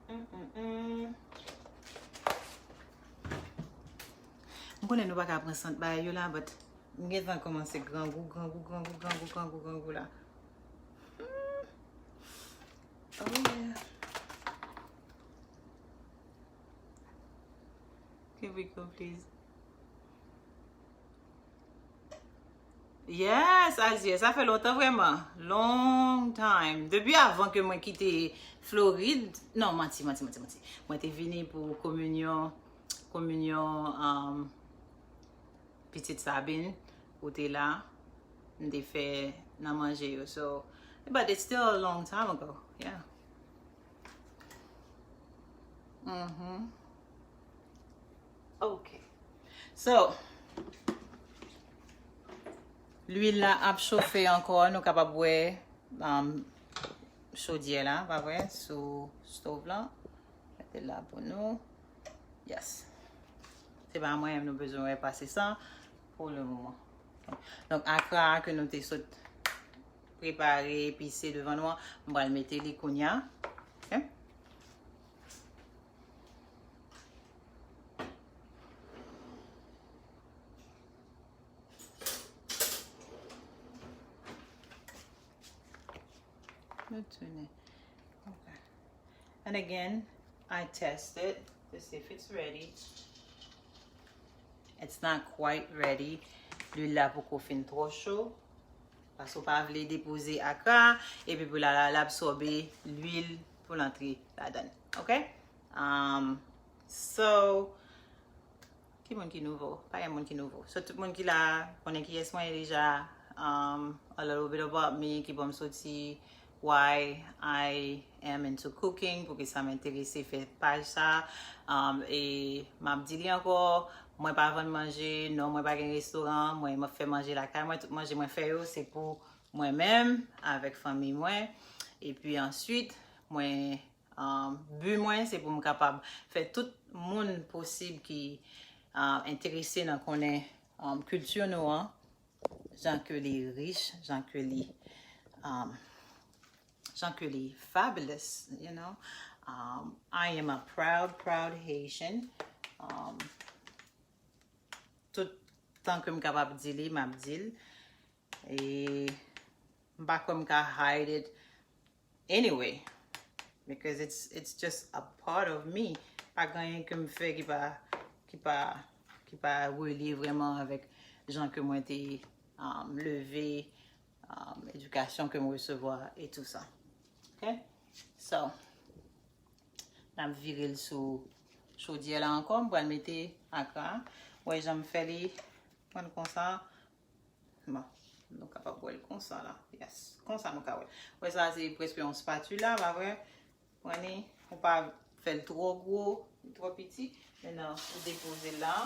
Mm, mm, mm. M konnen nou pa ka pran sant bagay yo la, but m gentan kòmanse grangou, grangou, grangou, grangou, grangou, grangou la. Hmm. Oh yeah. Can we go, please? Yes, Alzier, sa fè lontan vrèman. Long time. Depi avan ke mwen kite Florid. Non, manti, manti, manti, manti. Mwen te vini pou kominyon, kominyon, um, pitit Sabine, ou te la. M te fè nan manje yo. So, but it's still a long time ago. Yeah. Mm-hmm. Ok. So, lwil la ap chofe ankò, nou kapab wè, um, chodyè la, pa vre, sou stove la. Mete l la pou nou. Yes. Se pa mwen, nou bezwen wè pase sa pou le moman. Donk, akra ke nou te sot prepare, epise devan nou an, m pral mete li kounya. Ok? Retounen. Ok. And again, I test it to see if it's ready. It's not quite ready. Lwil la poko fin twò cho. Paske w pa vle depoze akra, epi pou l al absòbe lwil pou l antre ladan l. Ok? Um, so, ki moun ki nouvo? Pa gen moun ki nouvo. So, tout moun ki la, konnen kiyès mwen ye deja. Um, a little bit about me, ki bò m soti, why I am into cooking, poukisa m enterese fè paj sa. Um, e m ap di li ankò, mwen pa vann manje, non, mwen pa gen restoran, mwen, mwen fè manje lakay mwen, tout manje mwen fè yo, se pou mwen menm, avèk fanmi mwen. Epi answit, mwen, um, bi mwen, se pou m kapab fè tout moun posib ki, um, enterese nan konnen, um, kilti nou an, jan ke li rich, jan ke li, um, jan ke li fabulous, you know. Um, I am a proud, proud Haitian. Um, tout tan ke m kapab di li, m ap di l. E m pa kwè m ka hide it anyway, because it's, it's just a part of me. Pa gen anyen ke m fè ki pa, ki pa, ki pa relye vrèman avèk jan ke mwen te um, leve, um, edikasyon ke m resevwa e tou sa. Ok? So, n ap vire l sou chodyè la ankò. M pral mete akra. Wè jan m fè li. Pran l konsa. Bon, nou kapab wè l konsa la. Yes. Konsa nou ka wè l. Wè sa se prèske yon spatula, pa vre? Pran li, ou pa fè l twò gwo, twò piti. Mentnan, ou depoze l la.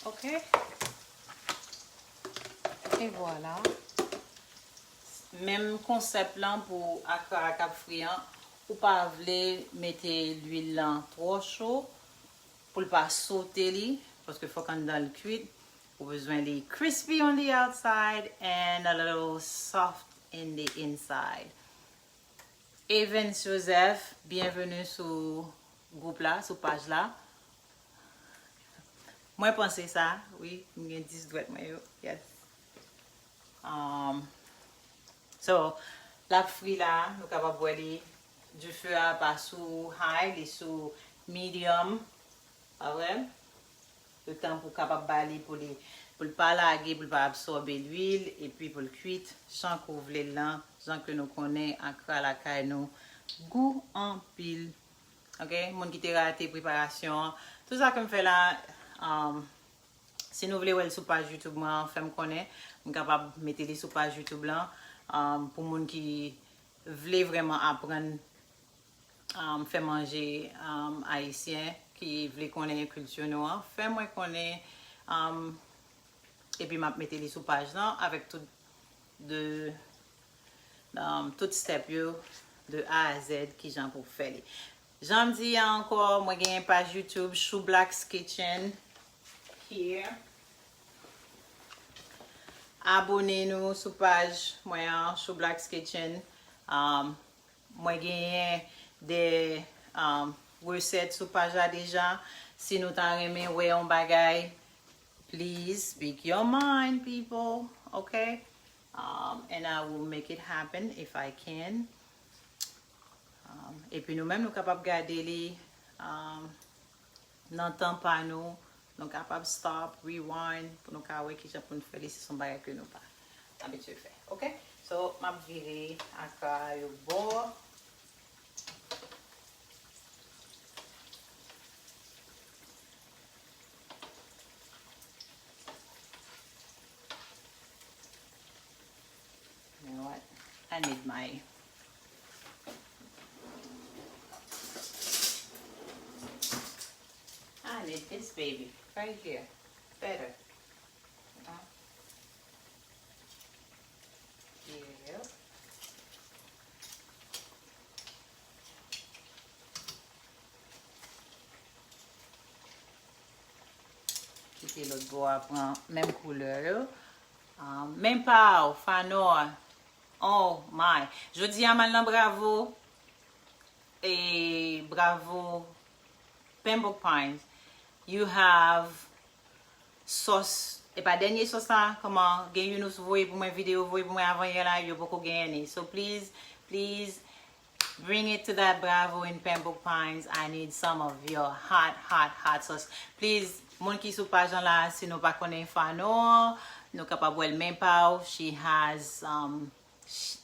Ok. E vwala. Menm konsèp lan pou akra a k ap fri an. Ou pa vle mete lwil lan twò cho pou l pa sote li, paske fòk anndan l kwit. Ou bezwen li crispy on the outside and a little soft in the inside. Evans Joseph, byenveni sou gwoup la, sou paj la. Mwen panse sa, wi, m gen dis dwèt mwen yo. Yes. Um, so, l ap fri la, nou kapab wè li, dife a pa sou high, li sou medium. Pa vre? Letan pou w kapab ba li, pou li, pou l pa lage, pou l pa absòbe lwil, epi pou l kwit jan ke w vle l lan, jan ke nou konnen akra lakay nou gou anpil. Ok? Moun ki te rate preparasyon an. Tout sa ke m fè la, um, si nou vle wè l sou paj YouTube mwen an, fè m konnen. M kapab mete li sou paj YouTube lan, um, pou moun ki vle vrèman aprann um, fè manje, um, ayisyen, ki vle konnen kilti nou an, fè mwen konnen, um, epi m ap mete li sou paj lan avèk tout de, um, tout step yo de A a Z, kijan pou fè li. Jan m di a ankò, mwen genyen paj YouTube, Shoe Black's Kitchen, here. Abone nou sou paj mwen an, Shoe Black's Kitchen. Um, Mwen genyen de, um, resèt sou paj la deja. Si nou ta renmen wè yon bagay, please speak your mind, people. Ok? Um, and I will make it happen if I can. Um, epi nou menm, nou kapab gade li, um, nan tan pa nou, nou kapab stop, rewind, pou nou ka wè kijan pou nou fè li si se yon bagay ke nou pa abitye fè. Ok? So, m ap vire akra yo bò. You know what? I need my, I need this baby right here. Better. Yeah. Kite lòt bò a pran menm koulè yo. Ah, men pa w, Fanor. Oh my. Jodi a m al nan Bravo. E Bravo Pembroke Pines. You have sòs. E pa dènye sòs la, kòman gen youn ou voye pou mwen, videyo voye pou mwen avan yè la, yo poko genyen ni. So please, please, bring it to that Bravo in Pembroke Pines. I need some of your hot, hot, hot sauce. Please, moun ki sou paj lan la, si nou pa konnen Fanor, nou kapab wè l men pa w. She has, um, sh-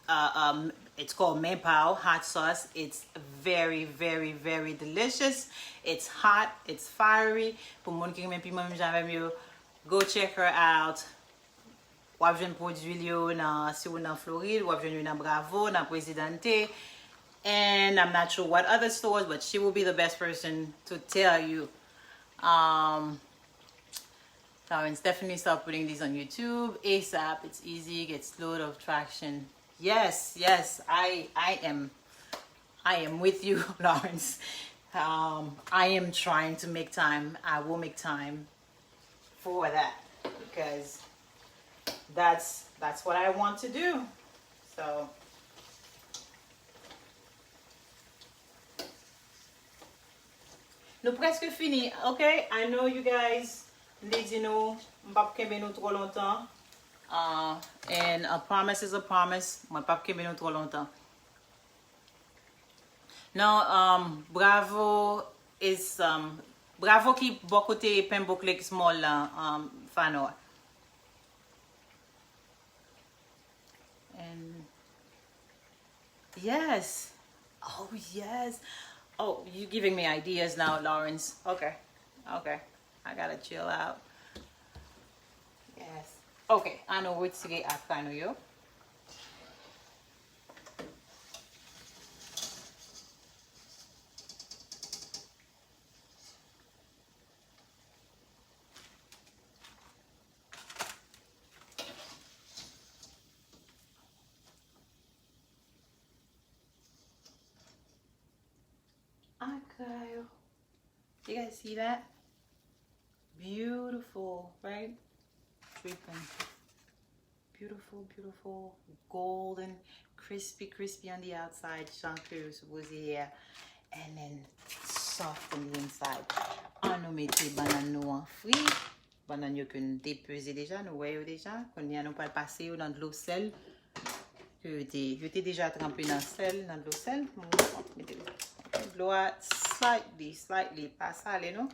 uh, um, it's called men pa w hot sauce. It's very, very, very delicious. It's hot, it's fiery. Pou moun ki renmen piman menm jan avè m yo, go check her out. W ap jwenn pwodui l yo nan, si w nan Florid, w ap jwenn yo nan Bravo, nan Presidente. And I'm not sure what other stores, but she will be the best person to tell you. Um, Lawrence, definitely start putting these on YouTube ASAP. It's easy, gets load of traction. Yes, yes, I, I am, I am with you, Lawrence. Um, I am trying to make time. I will make time for that because That's that's what I want to do. So, nou prèske fini, ok? I know you guys, m te di nou, m p ap kenbe nou twò lontan. Uh, and a promise is a promise. Mwen p ap kenbe nou twò lontan. Non, um, bravo is, um, bravo ki bò kote Pembroke Lakes Mall la, um, Fano. And yes. Oh, yes. Oh, you giving me ideas now, Lawrence. Okay. Okay. I gotta chill out. Yes. Okay, an nou retire akra nou yo. Akra yo. You guys see that? Beautiful, right? Dripping. Beautiful, beautiful, golden, crispy, crispy on the outside, jan ke yo sipoze ye a, and then soft on the inside. An nou mete bannann nou an fri. Bannann yo ke nou te peze deja, nou wè yo deja. Kounye a nou pral pase yo nan dlo sèl. Ke yo te, yo te deja tranpe nan sèl, nan dlo sèl. Nou mete dlo a slightly, slightly, pa sale non.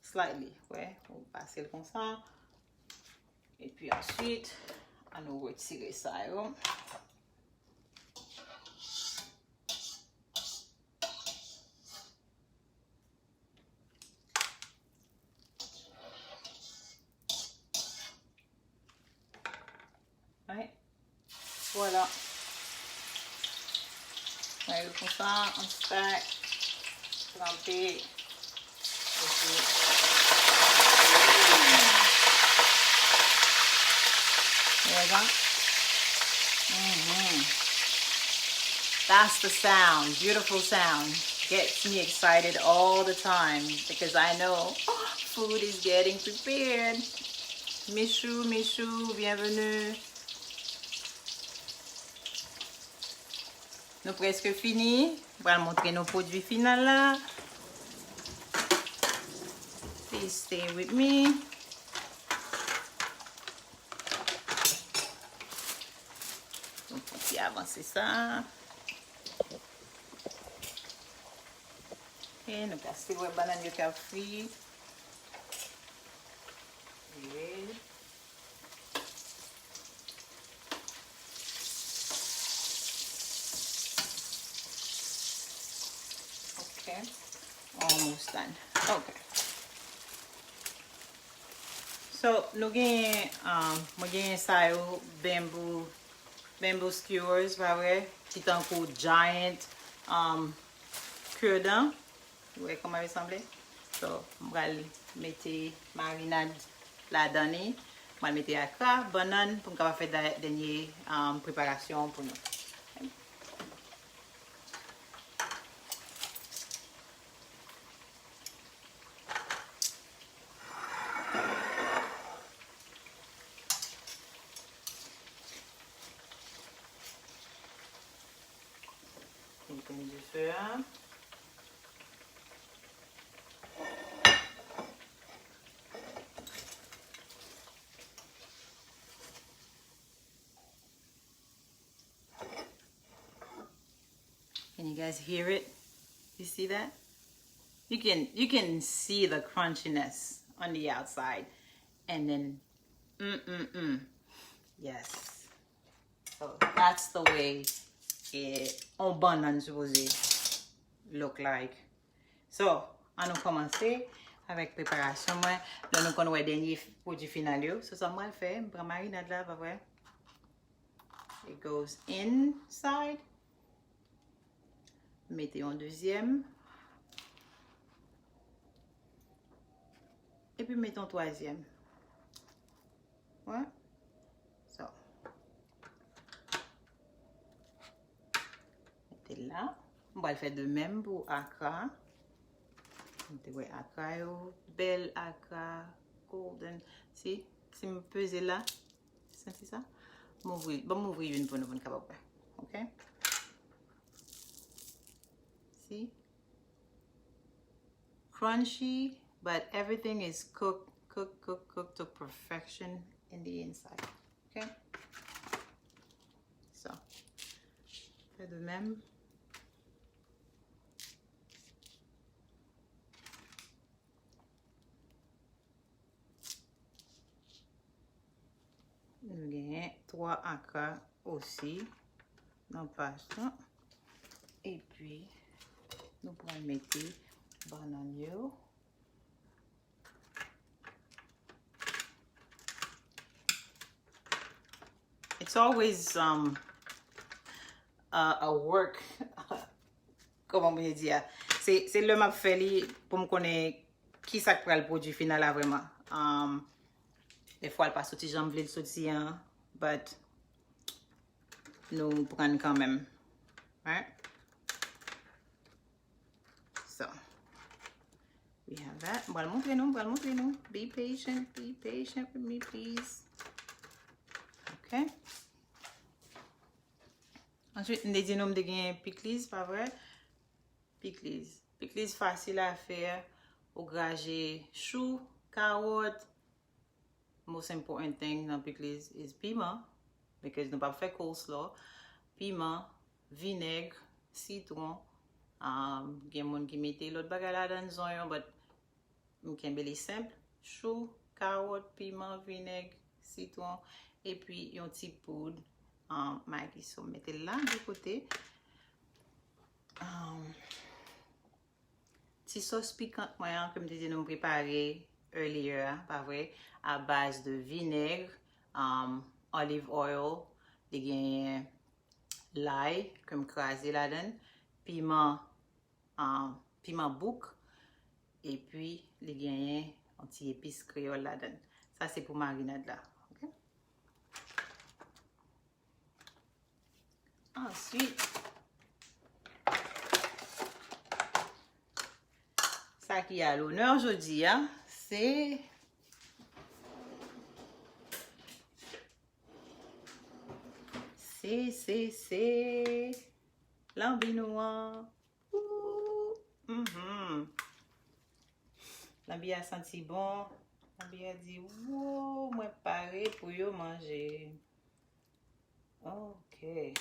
Slightly, wè, ou pase l konsa. Epi answit, an nou retire sa yo. Right? Vwala. Mwen yo konsa, an stack, tranpe. Epi, you hear that? Mm-hmm. That's the sound, beautiful sound. Gets me excited all the time because I know food is getting prepared. Michou, Michou, bienvenue. Nou prèske fini. M pral montre nou pwodui final la. Please stay with me. Nou fè yon ti avanse sa. Ok, nou ka still wè bannann yo k ap fri. Ok. Ok. Almost done. Ok. So, nou genyen, um, mwen genyen sa yo, bamboo, bamboo skewers, pa vre? Ki tankou giant, um, cure-dents. Ou wè kòman yo sanble? So, m pral mete marinad ladan li. M pral mete akra, bannann pou m kapab fè da-, dènye, um, preparasyon pou nou. Etenn dife a. Can you guys hear it? You see that? You can, you can see the crunchiness on the outside. And then, mm, mm, mm. Yes. So that's the way it, on bannann sipoze look like. So, an nou kòmanse avèk preparasyon mwen. Lè nou konn wè dènye pwodui final yo. So, sa m pral fè, m pran marinad la, pa vre? It goes inside. Mete yon dezyèm. Epi mete yon twazyèm. Wè. So. Mete l la. M pral fè de menm pou akra. M te wè akra yo bèl, akra golden. Si, si m peze la, Santi sa? M ouvri, ban m ouvri youn pou nou, pou n kapab wè. Ok? See? Crunchy, but everything is cooked, cooked, cooked, cooked to perfection in the inside. Ok? So, fè de même. Nou genyen twa akra osi nan paj lan. Epi, nou pral mete bannann yo. It's always um, a, a work. Kòman pou yo di a? Se, se lè m ap fè li pou m konnen ki sa k pral pwodui final la vrèman. Um, defwa l pa soti jan m vle l soti an, but nou pran kanmenm. Right? So, we have that. M pral montre nou, m pral montre nou. Be patient, be patient with me, please. Ok. Answit, m te di nou m te gen pikliz, pa vre? Pikliz. Pikliz fasil a fè. Ou graje chou, kawòt. Most important thing nan pikliz is piman. Because nou p ap fè coleslaw. Piman, vinèg, sitwon. Um, gen moun ki mete lòt bagay ladan, zonyon, but m kenbe li senp. Chou, kawòt, piman, vinèg, sitwon, epi yon ti poud, um, Maggi. So, m mete l la de kote. Um, ti sòs pikant mwen an ke m te di nou m prepare earlier a, pa vre? A baz de vinèg, um, olive oil, li genyen lay ke m kraze ladan, piman, um, piman bouk, epi li genyen yon ti epis kreyòl ladan. Sa se pou marinad la. Ok? Answit, sa ki a lonè jodi a, se, se, se, se lanbi nou an. Ooh, mhm. Lanbi a santi bon. Lanbi a di, "Woo, mwen pare pou yo manje." Ok.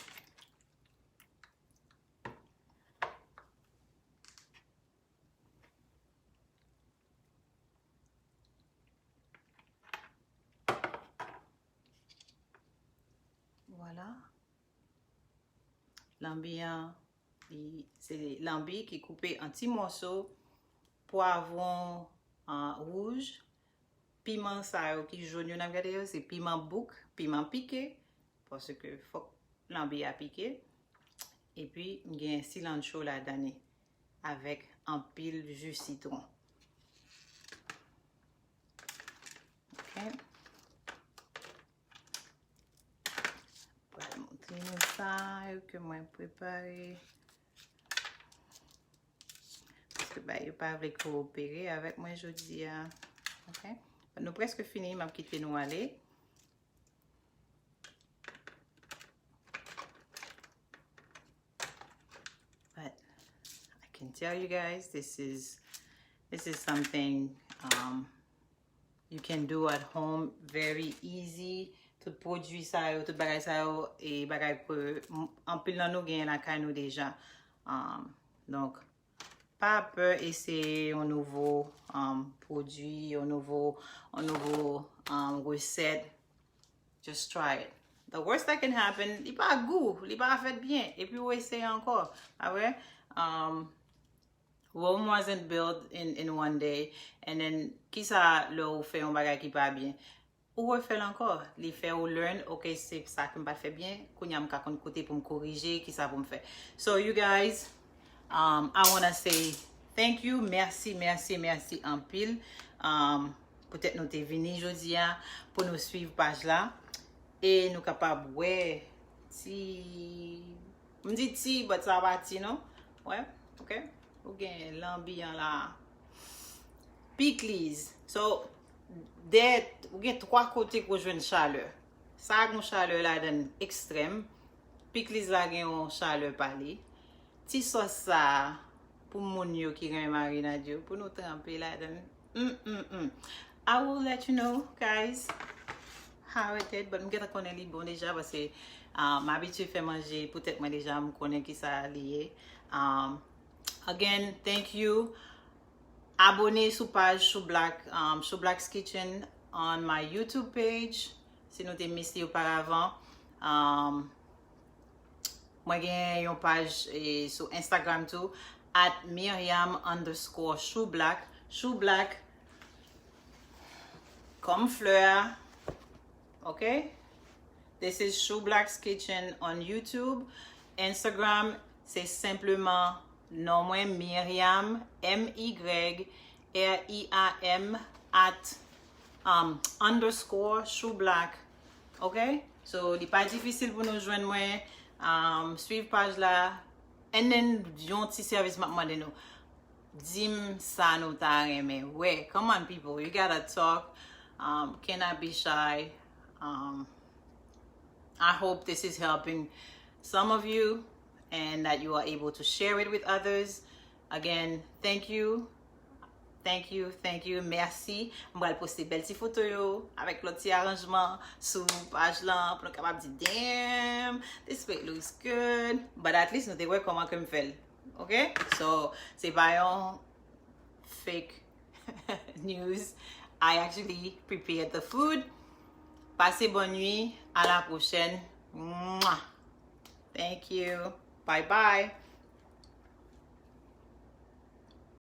Vwala. Lanbi an, li, se lanbi ki koupe an ti mòso, pwavwon, ah, wouj, piman sa yo ki jòn yo n ap gade yo, se piman bouk, piman pike, paske fòk lanbi a pike. Epi, m gen cilantro ladan li, avèk anpil ji sitwon. Ok. Pral montre nou sa yo ke mwen prepare. Paske ba yo pa vle koopere avèk mwen jodi a. Ok? Nou prèske fini, m ap kite nou ale. But I can tell you guys, this is, this is something, um, you can do at home, very easy. Tout pwodui sa yo, tout bagay sa yo, e bagay ke m-, anpil nan nou genyen lakay nou deja. Um, donk, pa pè eseye yon nouvo, um, pwodui, yon nouvo, yon nouvo, um, resèt. Just try it. The worst that can happen, li pa gou, li pa fèt byen, epi ou eseye ankò. Pa vre? Um, Rome wasn't built in, in one day. And then, kisa lè ou fè yon bagay ki pa byen? Ou refè l ankò. Li fè ou learn, ok, se sa ke m pa t fè byen. Kounye a m ka konn kote pou m korije, kisa pou m fè. So, you guys, um, I wanna say thank you. Mèsi, mèsi, mèsi anpil. Um, poutèt nou te vini jodi a pou nou swiv paj la. E nou kapab wè ti, m di ti, but sa pa ti non. Wè, ok. Ou gen lanbi an la. Pikliz. So, de, ou gen twa kote pou jwenn chalè. Sa a gen yon chalè ladan l ekstrèm. Pikliz la gen yon chalè pa li. Ti sòs sa a, pou moun yo ki renmen marinad yo, pou nou tranpe ladan l. Mm, mm, mm. I will let you know, guys, how it did, but m gentan konnen li bon deja, paske ah, m abitye fè manje pou tèt mwen deja, m konnen ki sa li ye. Um, again, thank you. Abone sou paj Shoe Black, um, Shoe Black's Kitchen on my YouTube page. Si nou te miss li oparavan, um, mwen gen yon paj eh, sou Instagram tou, at Miriam underscore Shoe Black. Shoe Black, kòm flè a, ok? This is Shoe Black's Kitchen on YouTube. Instagram, se senpleman non mwen, Miriam, M Y R I A M at um, underscore Shoe Black. Ok? So, li pa difisil pou nou jwenn mwen. Um, swiv paj la. And then, yon ti sèvis m ap mande nou. Di m sa nou ta renmen wè. Come on, people. You gotta talk. Um, cannot be shy. Um, I hope this is helping some of you and that you are able to share it with others. Again, thank you. Thank you, thank you, mèsi. M pral poste bèl ti foto yo avèk lòt ti aranjman sou paj lan pou nou kapab di, damn, this plate looks good. But at least nou te wè kòman ke m fè l. Ok? So, se pa yon fake news. I actually prepared the food. Pase bòn nwi. À la prochaine. Mwah. Thank you. Bye bye.